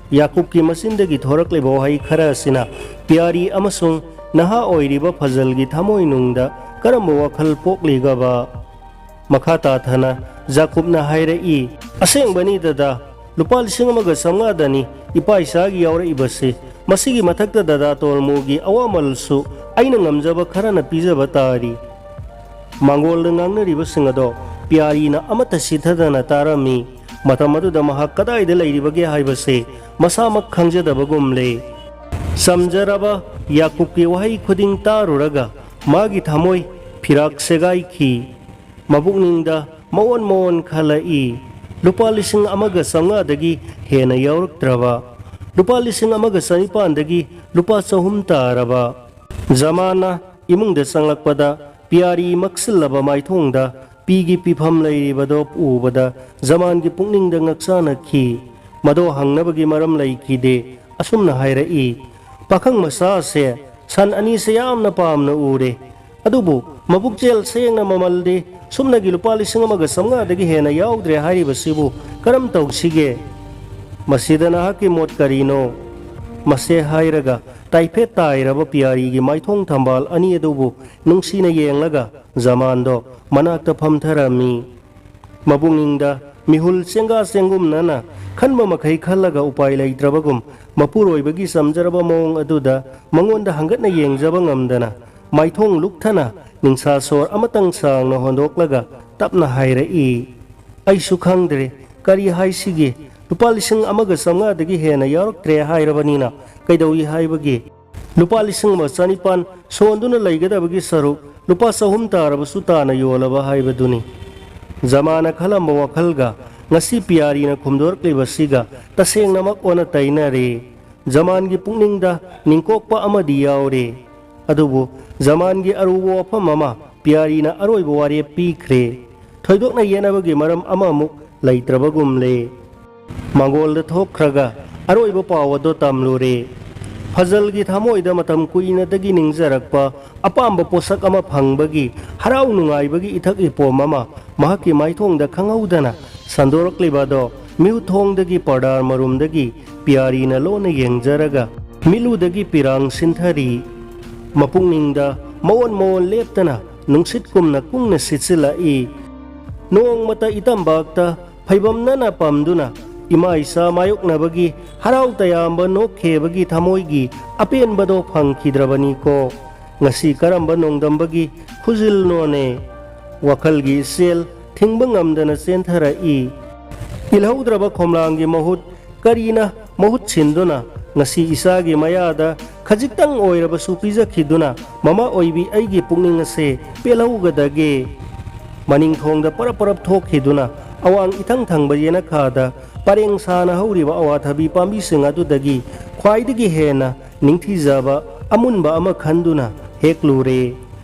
ꯌꯥꯀꯨꯕꯀꯤ ꯃꯆꯤꯟꯗꯒꯤ ꯊꯣꯔꯛꯂꯤꯕ ꯋꯥꯍꯩ ꯈꯔ ꯑꯁꯤꯅ ꯄꯤꯌꯥꯔꯤ ꯑꯃꯁꯨꯡ ꯅꯍꯥ ꯑꯣꯏꯔꯤꯕ ꯐꯖꯜꯒꯤ ꯊꯃꯣꯏꯅꯨꯡꯗ ꯀꯔꯝꯕ ꯋꯥꯈꯜ ꯄꯣꯛꯂꯤꯒꯕ? ꯃꯈꯥ ꯇꯥꯊꯅ ꯖꯥꯀꯨꯕꯅ ꯍꯥꯏꯔꯛꯏ, "ꯑꯁꯦꯡꯕꯅꯤ ꯗꯗꯥ, ꯂꯨꯄꯥ ꯂꯤꯁꯤꯡ ꯑꯃꯒ ꯆꯥꯝꯃꯉꯥꯗꯅꯤ ꯏꯄꯥ ꯏꯆꯥꯒꯤ ꯌꯥꯎꯔꯛꯏꯕꯁꯤ꯫ ꯃꯁꯤꯒꯤ ꯃꯊꯛꯇ ꯗꯗꯥ ꯇꯣꯜꯃꯨꯒꯤ ꯑꯋꯥꯃꯜꯁꯨ ꯑꯩꯅ ꯉꯝꯖꯕ ꯈꯔꯅ ꯄꯤꯖꯕ ꯇꯥꯔꯤ꯫" ꯃꯥꯡꯒꯣꯜꯗ ꯉꯥꯡꯅꯔꯤꯕꯁꯤꯡ ꯑꯗꯣ ꯄꯤꯌꯥꯔꯤꯅ ꯑꯃꯠꯇ ꯁꯤꯊꯗꯅ ꯇꯥꯔꯝꯃꯤ꯫ ꯃꯇꯝ ꯑꯗꯨꯗ ꯃꯍꯥꯛ ꯀꯗꯥꯏꯗ ꯂꯩꯔꯤꯕꯒꯦ ꯍꯥꯏꯕꯁꯦ ꯃꯁꯥꯃꯛ ꯈꯪꯖꯗꯕꯒꯨꯝꯂꯦ꯫ ꯆꯝꯖꯔꯕ ꯌꯥꯀꯨꯕꯀꯤ ꯋꯥꯍꯩ ꯈꯨꯗꯤꯡ ꯇꯥꯔꯨꯔꯒ ꯃꯥꯒꯤ ꯊꯃꯣꯏ ꯐꯤꯔꯥꯛ ꯁꯦꯒꯥꯏꯈꯤ꯫ ꯃꯕꯨꯛꯅꯤꯡꯗ ꯃꯑꯣꯟ ꯃꯑꯣꯟ ꯈꯜꯂꯛꯏ꯫ ꯂꯨꯄꯥ ꯂꯤꯁꯤꯡ ꯑꯃꯒ ꯆꯥꯝꯃꯉꯥꯗꯒꯤ ꯍꯦꯟꯅ ꯌꯥꯎꯔꯛꯇ꯭ꯔꯕ꯫ ꯂꯨꯄꯥ ꯂꯤꯁꯤꯡ ꯑꯃꯒ ꯆꯅꯤꯄꯥꯟꯗꯒꯤ ꯂꯨꯄꯥ ꯆꯍꯨꯝ ꯇꯥꯔꯕ꯫ ꯖꯃꯥꯟꯅ ꯏꯃꯨꯡꯗ ꯆꯪꯂꯛꯄꯗ ꯄꯤꯌꯥꯔꯤ ꯃꯛꯁꯤꯜꯂꯕ ꯃꯥꯏꯊꯣꯡꯗ ꯄꯤꯒꯤ ꯄꯤꯐꯝ ꯂꯩꯔꯤꯕꯗꯣ ꯎꯕꯗ ꯖꯃꯥꯟꯒꯤ ꯄꯨꯛꯅꯤꯡꯗ ꯉꯛꯆꯥꯅꯈꯤ꯫ ꯃꯗꯣ ꯍꯪꯅꯕꯒꯤ ꯃꯔꯝ ꯂꯩꯈꯤꯗꯦ꯫ ꯑꯁꯨꯝꯅ ꯍꯥꯏꯔꯛꯏ, "ꯄꯥꯈꯪ ꯃꯆꯥꯁꯦ ꯁꯟ ꯑꯅꯤꯁꯦ ꯌꯥꯝꯅ ꯄꯥꯝꯅ ꯎꯔꯦ꯫ ꯑꯗꯨꯕꯨ ꯃꯕꯨꯛꯆꯦꯜ ꯁꯦꯡꯅ ꯃꯃꯜꯗꯤ ꯁꯨꯞꯅꯒꯤ ꯂꯨꯄꯥ ꯂꯤꯁꯤꯡ ꯑꯃꯒ ꯆꯥꯝꯃꯉꯥꯗꯒꯤ ꯍꯦꯟꯅ ꯌꯥꯎꯗ꯭ꯔꯦ ꯍꯥꯏꯔꯤꯕꯁꯤꯕꯨ ꯀꯔꯝ ꯇꯧꯁꯤꯒꯦ? ꯃꯁꯤꯗ ꯅꯍꯥꯛꯀꯤ ꯃꯣꯠ ꯀꯔꯤꯅꯣ?" ꯃꯁꯦ ꯍꯥꯏꯔꯒ ꯇꯥꯏꯐꯦꯠ ꯇꯥꯏꯔꯕ ꯄꯤꯌꯥꯔꯤꯒꯤ ꯃꯥꯏꯊꯣꯡ ꯊꯝꯕꯥꯜ ꯑꯅꯤ ꯑꯗꯨꯕꯨ ꯅꯨꯡꯁꯤꯅ ꯌꯦꯡꯂꯒ ꯖꯃꯥꯟꯗꯣ ꯃꯅꯥꯛꯇ ꯐꯝꯊꯔꯝꯃꯤ꯫ ꯃꯄꯨꯛꯅꯤꯡꯗ ꯃꯤꯍꯨꯜ ꯆꯦꯡꯒꯥ ꯆꯦꯡꯒꯨꯝꯅꯅ ꯈꯟꯕ ꯃꯈꯩ ꯈꯜꯂꯒ ꯎꯄꯥꯏ ꯂꯩꯇ꯭ꯔꯕꯒꯨꯝ, ꯃꯄꯨꯔꯣꯏꯕꯒꯤ ꯆꯝꯖꯔꯕ ꯃꯑꯣꯡ ꯑꯗꯨꯗ ꯃꯉꯣꯟꯗ ꯍꯪꯒꯠꯅ ꯌꯦꯡꯖꯕ ꯉꯝꯗꯅ ꯃꯥꯏꯊꯣꯡ ꯂꯨꯛꯊꯅ ꯅꯤꯡꯁꯥ ꯁꯣꯔ ꯑꯃꯇꯪ ꯁꯥꯡꯅ ꯍꯣꯟꯗꯣꯛꯂꯒ ꯇꯞꯅ ꯍꯥꯏꯔꯛꯏ, "ꯑꯩꯁꯨ ꯈꯪꯗ꯭ꯔꯦ, ꯀꯔꯤ ꯍꯥꯏꯁꯤꯒꯦ? ꯂꯨꯄꯥ ꯂꯤꯁꯤꯡ ꯑꯃꯒ ꯆꯥꯝꯃꯉꯥꯗꯒꯤ ꯍꯦꯟꯅ ꯌꯥꯎꯔꯛꯇ꯭ꯔꯦ ꯍꯥꯏꯔꯕꯅꯤꯅ ꯀꯩꯗꯧꯏ ꯍꯥꯏꯕꯒꯦ? ꯂꯨꯄꯥ ꯂꯤꯁꯤꯡ ꯑꯃ ꯆꯅꯤꯄꯥꯟ ꯁꯣꯟꯗꯨꯅ ꯂꯩꯒꯗꯕꯒꯤ ꯁꯔꯨꯛ ꯂꯨꯄꯥ ꯆꯍꯨꯝ ꯇꯥꯔꯕꯁꯨ ꯇꯥꯅ ꯌꯣꯜꯂꯕ ꯍꯥꯏꯕꯗꯨꯅꯤ꯫" ꯖꯃꯥꯟꯅ ꯈꯜꯂꯝꯕ ꯋꯥꯈꯜꯒ ꯉꯁꯤ ꯄꯤꯌꯥꯔꯤꯅ ꯈꯨꯝꯗꯣꯔꯛꯂꯤꯕꯁꯤꯒ ꯇꯁꯦꯡꯅꯃꯛ ꯑꯣꯟꯅ ꯇꯩꯅꯔꯦ꯫ ꯖꯃꯥꯟꯒꯤ ꯄꯨꯛꯅꯤꯡꯗ ꯅꯤꯡꯀꯣꯛꯄ ꯑꯃꯗꯤ ꯌꯥꯎꯔꯦ꯫ ꯑꯗꯨꯕꯨ ꯖꯃꯥꯟꯒꯤ ꯑꯔꯨꯕ ꯋꯥꯐꯝ ꯑꯃ ꯄꯤꯌꯥꯔꯤꯅ ꯑꯔꯣꯏꯕ ꯋꯥꯔꯦꯞ ꯄꯤꯈ꯭ꯔꯦ꯫ ꯊꯣꯏꯗꯣꯛꯅ ꯌꯦꯠꯅꯕꯒꯤ ꯃꯔꯝ ꯑꯃꯃꯨꯛ ꯂꯩꯇ꯭ꯔꯕꯒꯨꯝꯂꯦ꯫ ꯃꯪꯒꯣꯜꯗ ꯊꯣꯛꯈ꯭ꯔꯒ ꯑꯔꯣꯏꯕ ꯄꯥꯎ ꯑꯗꯨ ꯇꯝꯂꯨꯔꯦ꯫ ꯐꯖꯜꯒꯤ ꯊꯃꯣꯏꯗ ꯃꯇꯝ ꯀꯨꯏꯅꯗꯒꯤ ꯅꯤꯡꯖꯔꯛꯄ ꯑꯄꯥꯝꯕ ꯄꯣꯠꯁꯛ ꯑꯃ ꯐꯪꯕꯒꯤ ꯍꯔꯥꯎ ꯅꯨꯡꯉꯥꯏꯕꯒꯤ ꯏꯊꯛ ꯏꯄꯣꯝ ꯑꯃ ꯃꯍꯥꯛꯀꯤ ꯃꯥꯏꯊꯣꯡꯗ ꯈꯪꯍꯧꯗꯅ ꯁꯟꯗꯣꯔꯛꯂꯤꯕ ꯑꯗꯣ ꯃꯤꯍꯨꯠꯊꯣꯡꯗꯒꯤ ꯄꯔꯗꯥꯔ ꯃꯔꯨꯝꯗꯒꯤ ꯄꯤꯌꯥꯔꯤꯅ ꯂꯣꯟꯅ ꯌꯦꯡꯖꯔꯒ ꯃꯤꯠꯂꯨꯗꯒꯤ ꯄꯤꯔꯥꯡ ꯁꯤꯟꯊꯔꯤ꯫ ꯃꯄꯨꯛꯅꯤꯡꯗ ꯃꯑꯣꯟ ꯃꯑꯣꯟ ꯂꯦꯞꯇꯅ ꯅꯨꯡꯁꯤꯠꯀꯨꯝꯅ ꯀꯨꯡꯅ ꯁꯤꯠꯆꯤꯜꯂꯛꯏ꯫ ꯅꯣꯡꯃꯇ ꯏꯇꯝꯕꯥꯛꯇ ꯐꯩꯕꯝꯅꯅ ꯄꯝꯗꯨꯅ ꯏꯃꯥ ꯏꯆꯥ ꯃꯥꯌꯣꯛꯅꯕꯒꯤ ꯍꯔꯥꯎ ꯇꯌꯥꯝꯕ ꯅꯣꯛꯈꯦꯕꯒꯤ ꯊꯃꯣꯏꯒꯤ ꯑꯄꯦꯟꯕꯗꯣ ꯐꯪꯈꯤꯗ꯭ꯔꯕꯅꯤꯀꯣ꯫ ꯉꯁꯤ ꯀꯔꯝꯕ ꯅꯣꯡꯗꯝꯕꯒꯤ ꯈꯨꯖꯤꯜꯅꯣꯅꯦ? ꯋꯥꯈꯜꯒꯤ ꯏꯆꯦꯜ ꯊꯤꯡꯕ ꯉꯝꯗꯅ ꯆꯦꯟꯊꯔꯛꯏ꯫ ꯏꯜꯍꯧꯗ꯭ꯔꯕ ꯈꯣꯝꯂꯥꯡꯒꯤ ꯃꯍꯨꯠ ꯀꯔꯤꯅ ꯃꯍꯨꯠ ꯁꯤꯟꯗꯨꯅ ꯉꯁꯤ ꯏꯆꯥꯒꯤ ꯃꯌꯥꯗ ꯈꯖꯤꯛꯇꯪ ꯑꯣꯏꯔꯕꯁꯨ ꯄꯤꯖꯈꯤꯗꯨꯅ ꯃꯃꯥ ꯑꯣꯏꯕꯤ ꯑꯩꯒꯤ ꯄꯨꯛꯅꯤꯡ ꯑꯁꯦ ꯄꯦꯜꯍꯧꯒꯗꯒꯦ? ꯃꯅꯤꯡꯊꯣꯡꯗ ꯄꯔꯞ ꯄꯔꯞ ꯊꯣꯛꯈꯤꯗꯨꯅ ꯑꯋꯥꯡ ꯏꯊꯪ ꯊꯪꯕ ꯌꯦꯅꯈꯥꯗ ꯄꯔꯦꯡ ꯁꯥꯅ ꯍꯧꯔꯤꯕ ꯑꯋꯥꯊꯕꯤ ꯄꯥꯝꯕꯤꯁꯤꯡ ꯑꯗꯨꯗꯒꯤ ꯈ꯭ꯋꯥꯏꯗꯒꯤ ꯍꯦꯟꯅ ꯅꯤꯡꯊꯤꯖꯕ ꯑꯃꯨꯟꯕ ꯑꯃ ꯈꯟꯗꯨꯅ ꯍꯦꯛꯂꯨꯔꯦ꯫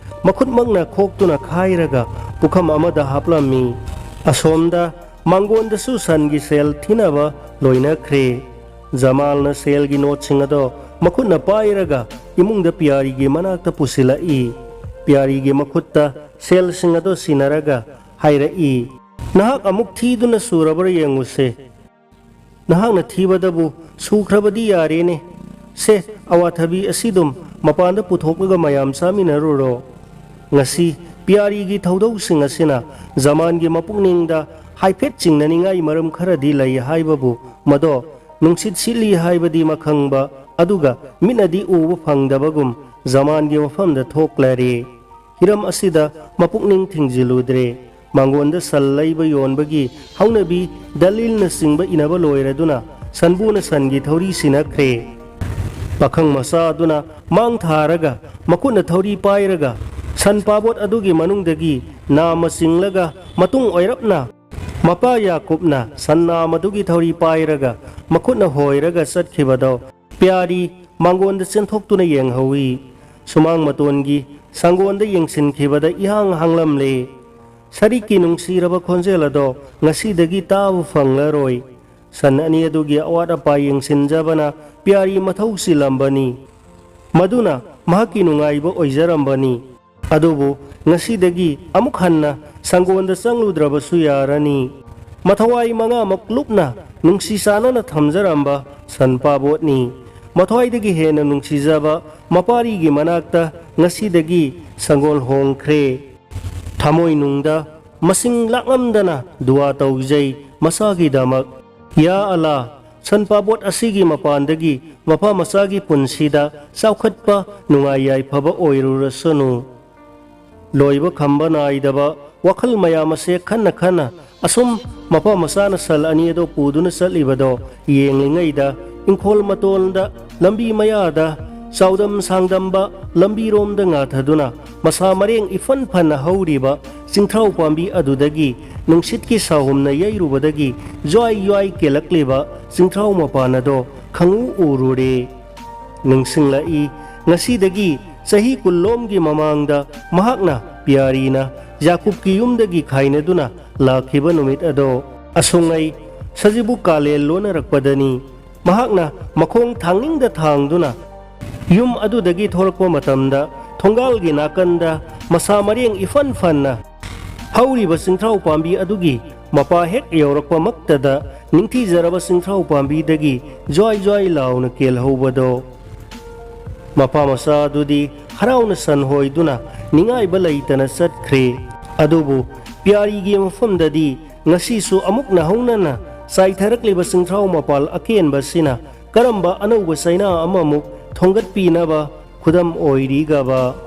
ꯃꯈꯨꯠꯃꯛꯅ ꯈꯣꯛꯇꯨꯅ ꯈꯥꯏꯔꯒ ꯄꯨꯈꯝ ꯑꯃꯗ ꯍꯥꯞꯂꯝꯃꯤ꯫ ꯑꯁꯣꯝꯗ ꯃꯥꯡꯒꯣꯟꯗꯁꯨ ꯁꯟꯒꯤ ꯁꯦꯜ ꯊꯤꯅꯕ ꯂꯣꯏꯅꯈ꯭ꯔꯦ꯫ ꯖꯃꯥꯜꯅ ꯁꯦꯜꯒꯤ ꯅꯣꯠꯁꯤꯡ ꯑꯗꯣ ꯃꯈꯨꯠꯅ ꯄꯥꯏꯔꯒ ꯏꯃꯨꯡꯗ ꯄꯤꯌꯥꯔꯤꯒꯤ ꯃꯅꯥꯛꯇ ꯄꯨꯁꯤꯜꯂꯛꯏ꯫ ꯄꯤꯌꯥꯔꯤꯒꯤ ꯃꯈꯨꯠꯇ ꯁꯦꯜꯁꯤꯡ ꯑꯗꯣ ꯁꯤꯟꯅꯔꯒ ꯍꯥꯏꯔꯛꯏ, "ꯅꯍꯥꯛ ꯑꯃꯨꯛ ꯊꯤꯗꯨꯅ ꯁꯨꯔꯕ꯭ꯔꯥ ꯌꯦꯡꯉꯨꯁꯦ꯫ ꯅꯍꯥꯛꯅ ꯊꯤꯕꯗꯕꯨ ꯁꯨꯈ꯭ꯔꯕꯗꯤ ꯌꯥꯔꯦꯅꯦ꯫ ꯁꯦ, ꯑꯋꯥꯊꯕꯤ ꯑꯁꯤꯗꯨꯝ ꯃꯄꯥꯟꯗ ꯄꯨꯊꯣꯛꯂꯒ ꯃꯌꯥꯝ ꯆꯥꯃꯤꯟꯅꯔꯨꯔꯣ꯫" ꯉꯁꯤ ꯄꯤꯌꯥꯔꯤꯒꯤ ꯊꯧꯗꯧꯁꯤꯡ ꯑꯁꯤꯅ ꯖꯃꯥꯟꯒꯤ ꯃꯄꯨꯛꯅꯤꯡꯗ ꯍꯥꯏꯐꯦꯠ ꯆꯤꯡꯅꯅꯤꯡꯉꯥꯏ ꯃꯔꯝ ꯈꯔꯗꯤ ꯂꯩ ꯍꯥꯏꯕꯕꯨ, ꯃꯗꯣ ꯅꯨꯡꯁꯤꯠ ꯁꯤꯠꯂꯤ ꯍꯥꯏꯕꯗꯤ ꯃꯈꯪꯕ, ꯑꯗꯨꯒ ꯃꯤꯠꯅꯗꯤ ꯎꯕ ꯐꯪꯗꯕꯒꯨꯝ ꯖꯃꯥꯟꯒꯤ ꯃꯐꯝꯗ ꯊꯣꯛꯂꯔꯦ꯫ ꯍꯤꯔꯝ ꯑꯁꯤꯗ ꯃꯄꯨꯛꯅꯤꯡ ꯊꯤꯡꯖꯤꯜꯂꯨꯗ꯭ꯔꯦ꯫ ꯃꯥꯡꯒꯣꯟꯗ ꯁꯟ ꯂꯩꯕ ꯌꯣꯟꯕꯒꯤ ꯍꯧꯅꯕꯤ, ꯗꯂꯤꯜꯅꯆꯤꯡꯕ ꯏꯅꯕ ꯂꯣꯏꯔꯗꯨꯅ ꯁꯟꯕꯨꯅ ꯁꯟꯒꯤ ꯊꯧꯔꯤ ꯁꯤꯟꯅꯈ꯭ꯔꯦ꯫ ꯄꯥꯈꯪ ꯃꯆꯥ ꯑꯗꯨꯅ ꯃꯥꯡ ꯊꯥꯔꯒ ꯃꯈꯨꯠꯅ ꯊꯧꯔꯤ ꯄꯥꯏꯔꯒ ꯁꯟ ꯄꯥꯕꯣꯠ ꯑꯗꯨꯒꯤ ꯃꯅꯨꯡꯗꯒꯤ ꯅꯥꯃ ꯆꯤꯡꯂꯒ ꯃꯇꯨꯡ ꯑꯣꯏꯔꯞꯅ ꯃꯄꯥ ꯌꯥꯀꯨꯞꯅ ꯁꯟ ꯅꯥꯃꯗꯨꯒꯤ ꯊꯧꯔꯤ ꯄꯥꯏꯔꯒ ꯃꯈꯨꯠꯅ ꯍꯣꯏꯔꯒ ꯆꯠꯈꯤꯕꯗꯣ ꯄꯤꯌꯥꯔꯤ ꯃꯥꯡꯒꯣꯟꯗ ꯆꯦꯟꯊꯣꯛꯇꯨꯅ ꯌꯦꯡꯍꯧꯏ꯫ ꯁꯨꯃꯥꯡ ꯃꯇꯣꯟꯒꯤ ꯁꯪꯒꯣꯟꯗ ꯌꯦꯡꯁꯤꯟꯈꯤꯕꯗ ꯏꯍꯥꯡ ꯍꯥꯡꯂꯝꯂꯦ꯫ ꯁꯔꯤꯛꯀꯤ ꯅꯨꯡꯁꯤꯔꯕ ꯈꯣꯟꯖꯦꯜ ꯑꯗꯣ ꯉꯁꯤꯗꯒꯤ ꯇꯥꯕ ꯐꯪꯂꯔꯣꯏ꯫ ꯁꯟ ꯑꯅꯤ ꯑꯗꯨꯒꯤ ꯑꯋꯥꯠ ꯑꯄꯥ ꯌꯦꯡꯁꯤꯟꯖꯕꯅ ꯄꯤꯌꯥꯔꯤ ꯃꯊꯧ ꯆꯤꯜꯂꯝꯕꯅꯤ꯫ ꯃꯗꯨꯅ ꯃꯍꯥꯛꯀꯤ ꯅꯨꯡꯉꯥꯏꯕ ꯑꯣꯏꯖꯔꯝꯕꯅꯤ꯫ ꯑꯗꯨꯕꯨ ꯉꯁꯤꯗꯒꯤ ꯑꯃꯨꯛ ꯍꯟꯅ ꯁꯪꯒꯣꯟꯗ ꯆꯪꯂꯨꯗ꯭ꯔꯕꯁꯨ ꯌꯥꯔꯅꯤ꯫ ꯃꯊꯋꯥꯏ ꯃꯉꯥꯃꯛ ꯂꯨꯞꯅ ꯅꯨꯡꯁꯤ ꯆꯥꯟꯅꯅ ꯊꯝꯖꯔꯝꯕ ꯁꯟꯄꯥꯕꯣꯠꯅꯤ꯫ ꯃꯊ꯭ꯋꯥꯏꯗꯒꯤ ꯍꯦꯟꯅ ꯅꯨꯡꯁꯤꯖꯕ ꯃꯄꯥꯔꯤꯒꯤ ꯃꯅꯥꯛꯇ ꯉꯁꯤꯗꯒꯤ ꯁꯪꯒꯣꯜ ꯍꯣꯡꯈ꯭ꯔꯦ꯫ ꯊꯃꯣꯏꯅꯨꯡꯗ ꯃꯁꯤꯡ ꯂꯥꯛꯂꯝꯗꯅ ꯗꯨꯋꯥ ꯇꯧꯖꯩ ꯃꯁꯥꯒꯤꯗꯃꯛ꯫ ꯌꯥ ꯑꯂꯥ, ꯁꯟꯄꯥꯕꯣꯠ ꯑꯁꯤꯒꯤ ꯃꯄꯥꯟꯗꯒꯤ ꯃꯄꯥ ꯃꯆꯥꯒꯤ ꯄꯨꯟꯁꯤꯗ ꯆꯥꯎꯈꯠꯄ, ꯅꯨꯡꯉꯥꯏ ꯌꯥꯏꯐꯕ ꯑꯣꯏꯔꯨꯔꯁꯅꯨ꯫ ꯂꯣꯏꯕ ꯈꯝꯕ ꯅꯥꯏꯗꯕ ꯋꯥꯈꯜ ꯃꯌꯥꯝ ꯑꯁꯦ ꯈꯟꯅ ꯈꯟꯅ ꯑꯁꯨꯝ ꯃꯄꯥ ꯃꯆꯥꯅ ꯁꯟ ꯑꯅꯤ ꯑꯗꯣ ꯄꯨꯗꯨꯅ ꯆꯠꯂꯤꯕꯗꯣ ꯌꯦꯡꯂꯤꯉꯩꯗ ꯏꯪꯈꯣꯜ ꯃꯇꯣꯟꯗ ꯂꯝꯕꯤ ꯃꯌꯥꯗ ꯆꯥꯎꯗꯝ ꯁꯥꯡꯗꯝꯕ ꯂꯝꯕꯤꯔꯣꯝꯗ ꯉꯥꯊꯗꯨꯅ ꯃꯁꯥ ꯃꯔꯦꯡ ꯏꯐꯟ ꯐꯟꯅ ꯍꯧꯔꯤꯕ ꯆꯤꯡꯊ꯭ꯔꯥꯎ ꯄꯥꯝꯕꯤ ꯑꯗꯨꯗꯒꯤ ꯅꯨꯡꯁꯤꯠꯀꯤ ꯁꯥꯍꯨꯝꯅ ꯌꯩꯔꯨꯕꯗꯒꯤ ꯖ꯭ꯋꯥꯏ ꯖ꯭ꯋꯥꯏ ꯀꯦꯜꯂꯛꯂꯤꯕ ꯆꯤꯡꯊ꯭ꯔꯥꯎ ꯃꯄꯥꯟ ꯑꯗꯣ ꯈꯪꯎ ꯎꯔꯨꯔꯦ꯫ ꯅꯤꯡꯁꯤꯡꯂꯛꯏ, ꯉꯁꯤꯗꯒꯤ ꯆꯍꯤ ꯀꯨꯟꯂꯣꯝꯒꯤ ꯃꯃꯥꯡꯗ ꯃꯍꯥꯛꯅ ꯄꯤꯌꯥꯔꯤꯅ ꯌꯥꯀꯨꯕꯀꯤ ꯌꯨꯝꯗꯒꯤ ꯈꯥꯏꯅꯗꯨꯅ ꯂꯥꯛꯈꯤꯕ ꯅꯨꯃꯤꯠ ꯑꯗꯣ꯫ ꯑꯁꯨꯡꯉꯩ ꯁꯖꯤꯕꯨ ꯀꯥꯂꯦꯟ ꯂꯣꯟꯅꯔꯛꯄꯗꯅꯤ꯫ ꯃꯍꯥꯛꯅ ꯃꯈꯣꯡ ꯊꯥꯡꯅꯤꯡꯗ ꯊꯥꯡꯗꯨꯅ ꯌꯨꯝ ꯑꯗꯨꯗꯒꯤ ꯊꯣꯔꯛꯄ ꯃꯇꯝꯗ, ꯊꯣꯡꯒꯥꯜꯒꯤ ꯅꯥꯀꯟꯗ ꯃꯁꯥ ꯃꯔꯦꯡ ꯏꯐꯟ ꯐꯟꯅ ꯍꯧꯔꯤꯕ ꯆꯤꯡꯊ꯭ꯔꯥꯎ ꯄꯥꯝꯕꯤ ꯑꯗꯨꯒꯤ ꯃꯄꯥ ꯍꯦꯛ ꯌꯧꯔꯛꯄꯃꯛꯇꯗ, ꯅꯤꯡꯊꯤꯖꯔꯕ ꯆꯤꯡꯊ꯭ꯔꯥꯎ ꯄꯥꯝꯕꯤꯗꯒꯤ ꯖ꯭ꯋꯥꯏ ꯖ꯭ꯋꯥꯏ ꯂꯥꯎꯅ ꯀꯦꯜꯍꯧꯕꯗꯣ꯫ ꯃꯄꯥ ꯃꯆꯥ ꯑꯗꯨꯗꯤ ꯍꯔꯥꯎꯅ ꯁꯟ ꯍꯣꯏꯗꯨꯅ ꯅꯤꯡꯉꯥꯏꯕ ꯂꯩꯇꯅ ꯆꯠꯈ꯭ꯔꯦ꯫ ꯑꯗꯨꯕꯨ ꯄꯤꯌꯥꯔꯤꯒꯤ ꯃꯐꯝꯗꯗꯤ ꯉꯁꯤꯁꯨ ꯑꯃꯨꯛ ꯅꯧꯍꯧꯅꯅ ꯆꯥꯏꯊꯔꯛꯂꯤꯕ ꯆꯤꯡꯊ꯭ꯔꯥꯎ ꯃꯄꯥꯜ ꯑꯀꯦꯟꯕꯁꯤꯅ ꯀꯔꯝꯕ ꯑꯅꯧꯕ ꯆꯩꯅꯥ ꯑꯃꯃꯨꯛ ꯊꯣꯡꯒꯠꯄꯤꯅꯕ ꯈꯨꯗꯝ ꯑꯣꯏꯔꯤꯒꯕ?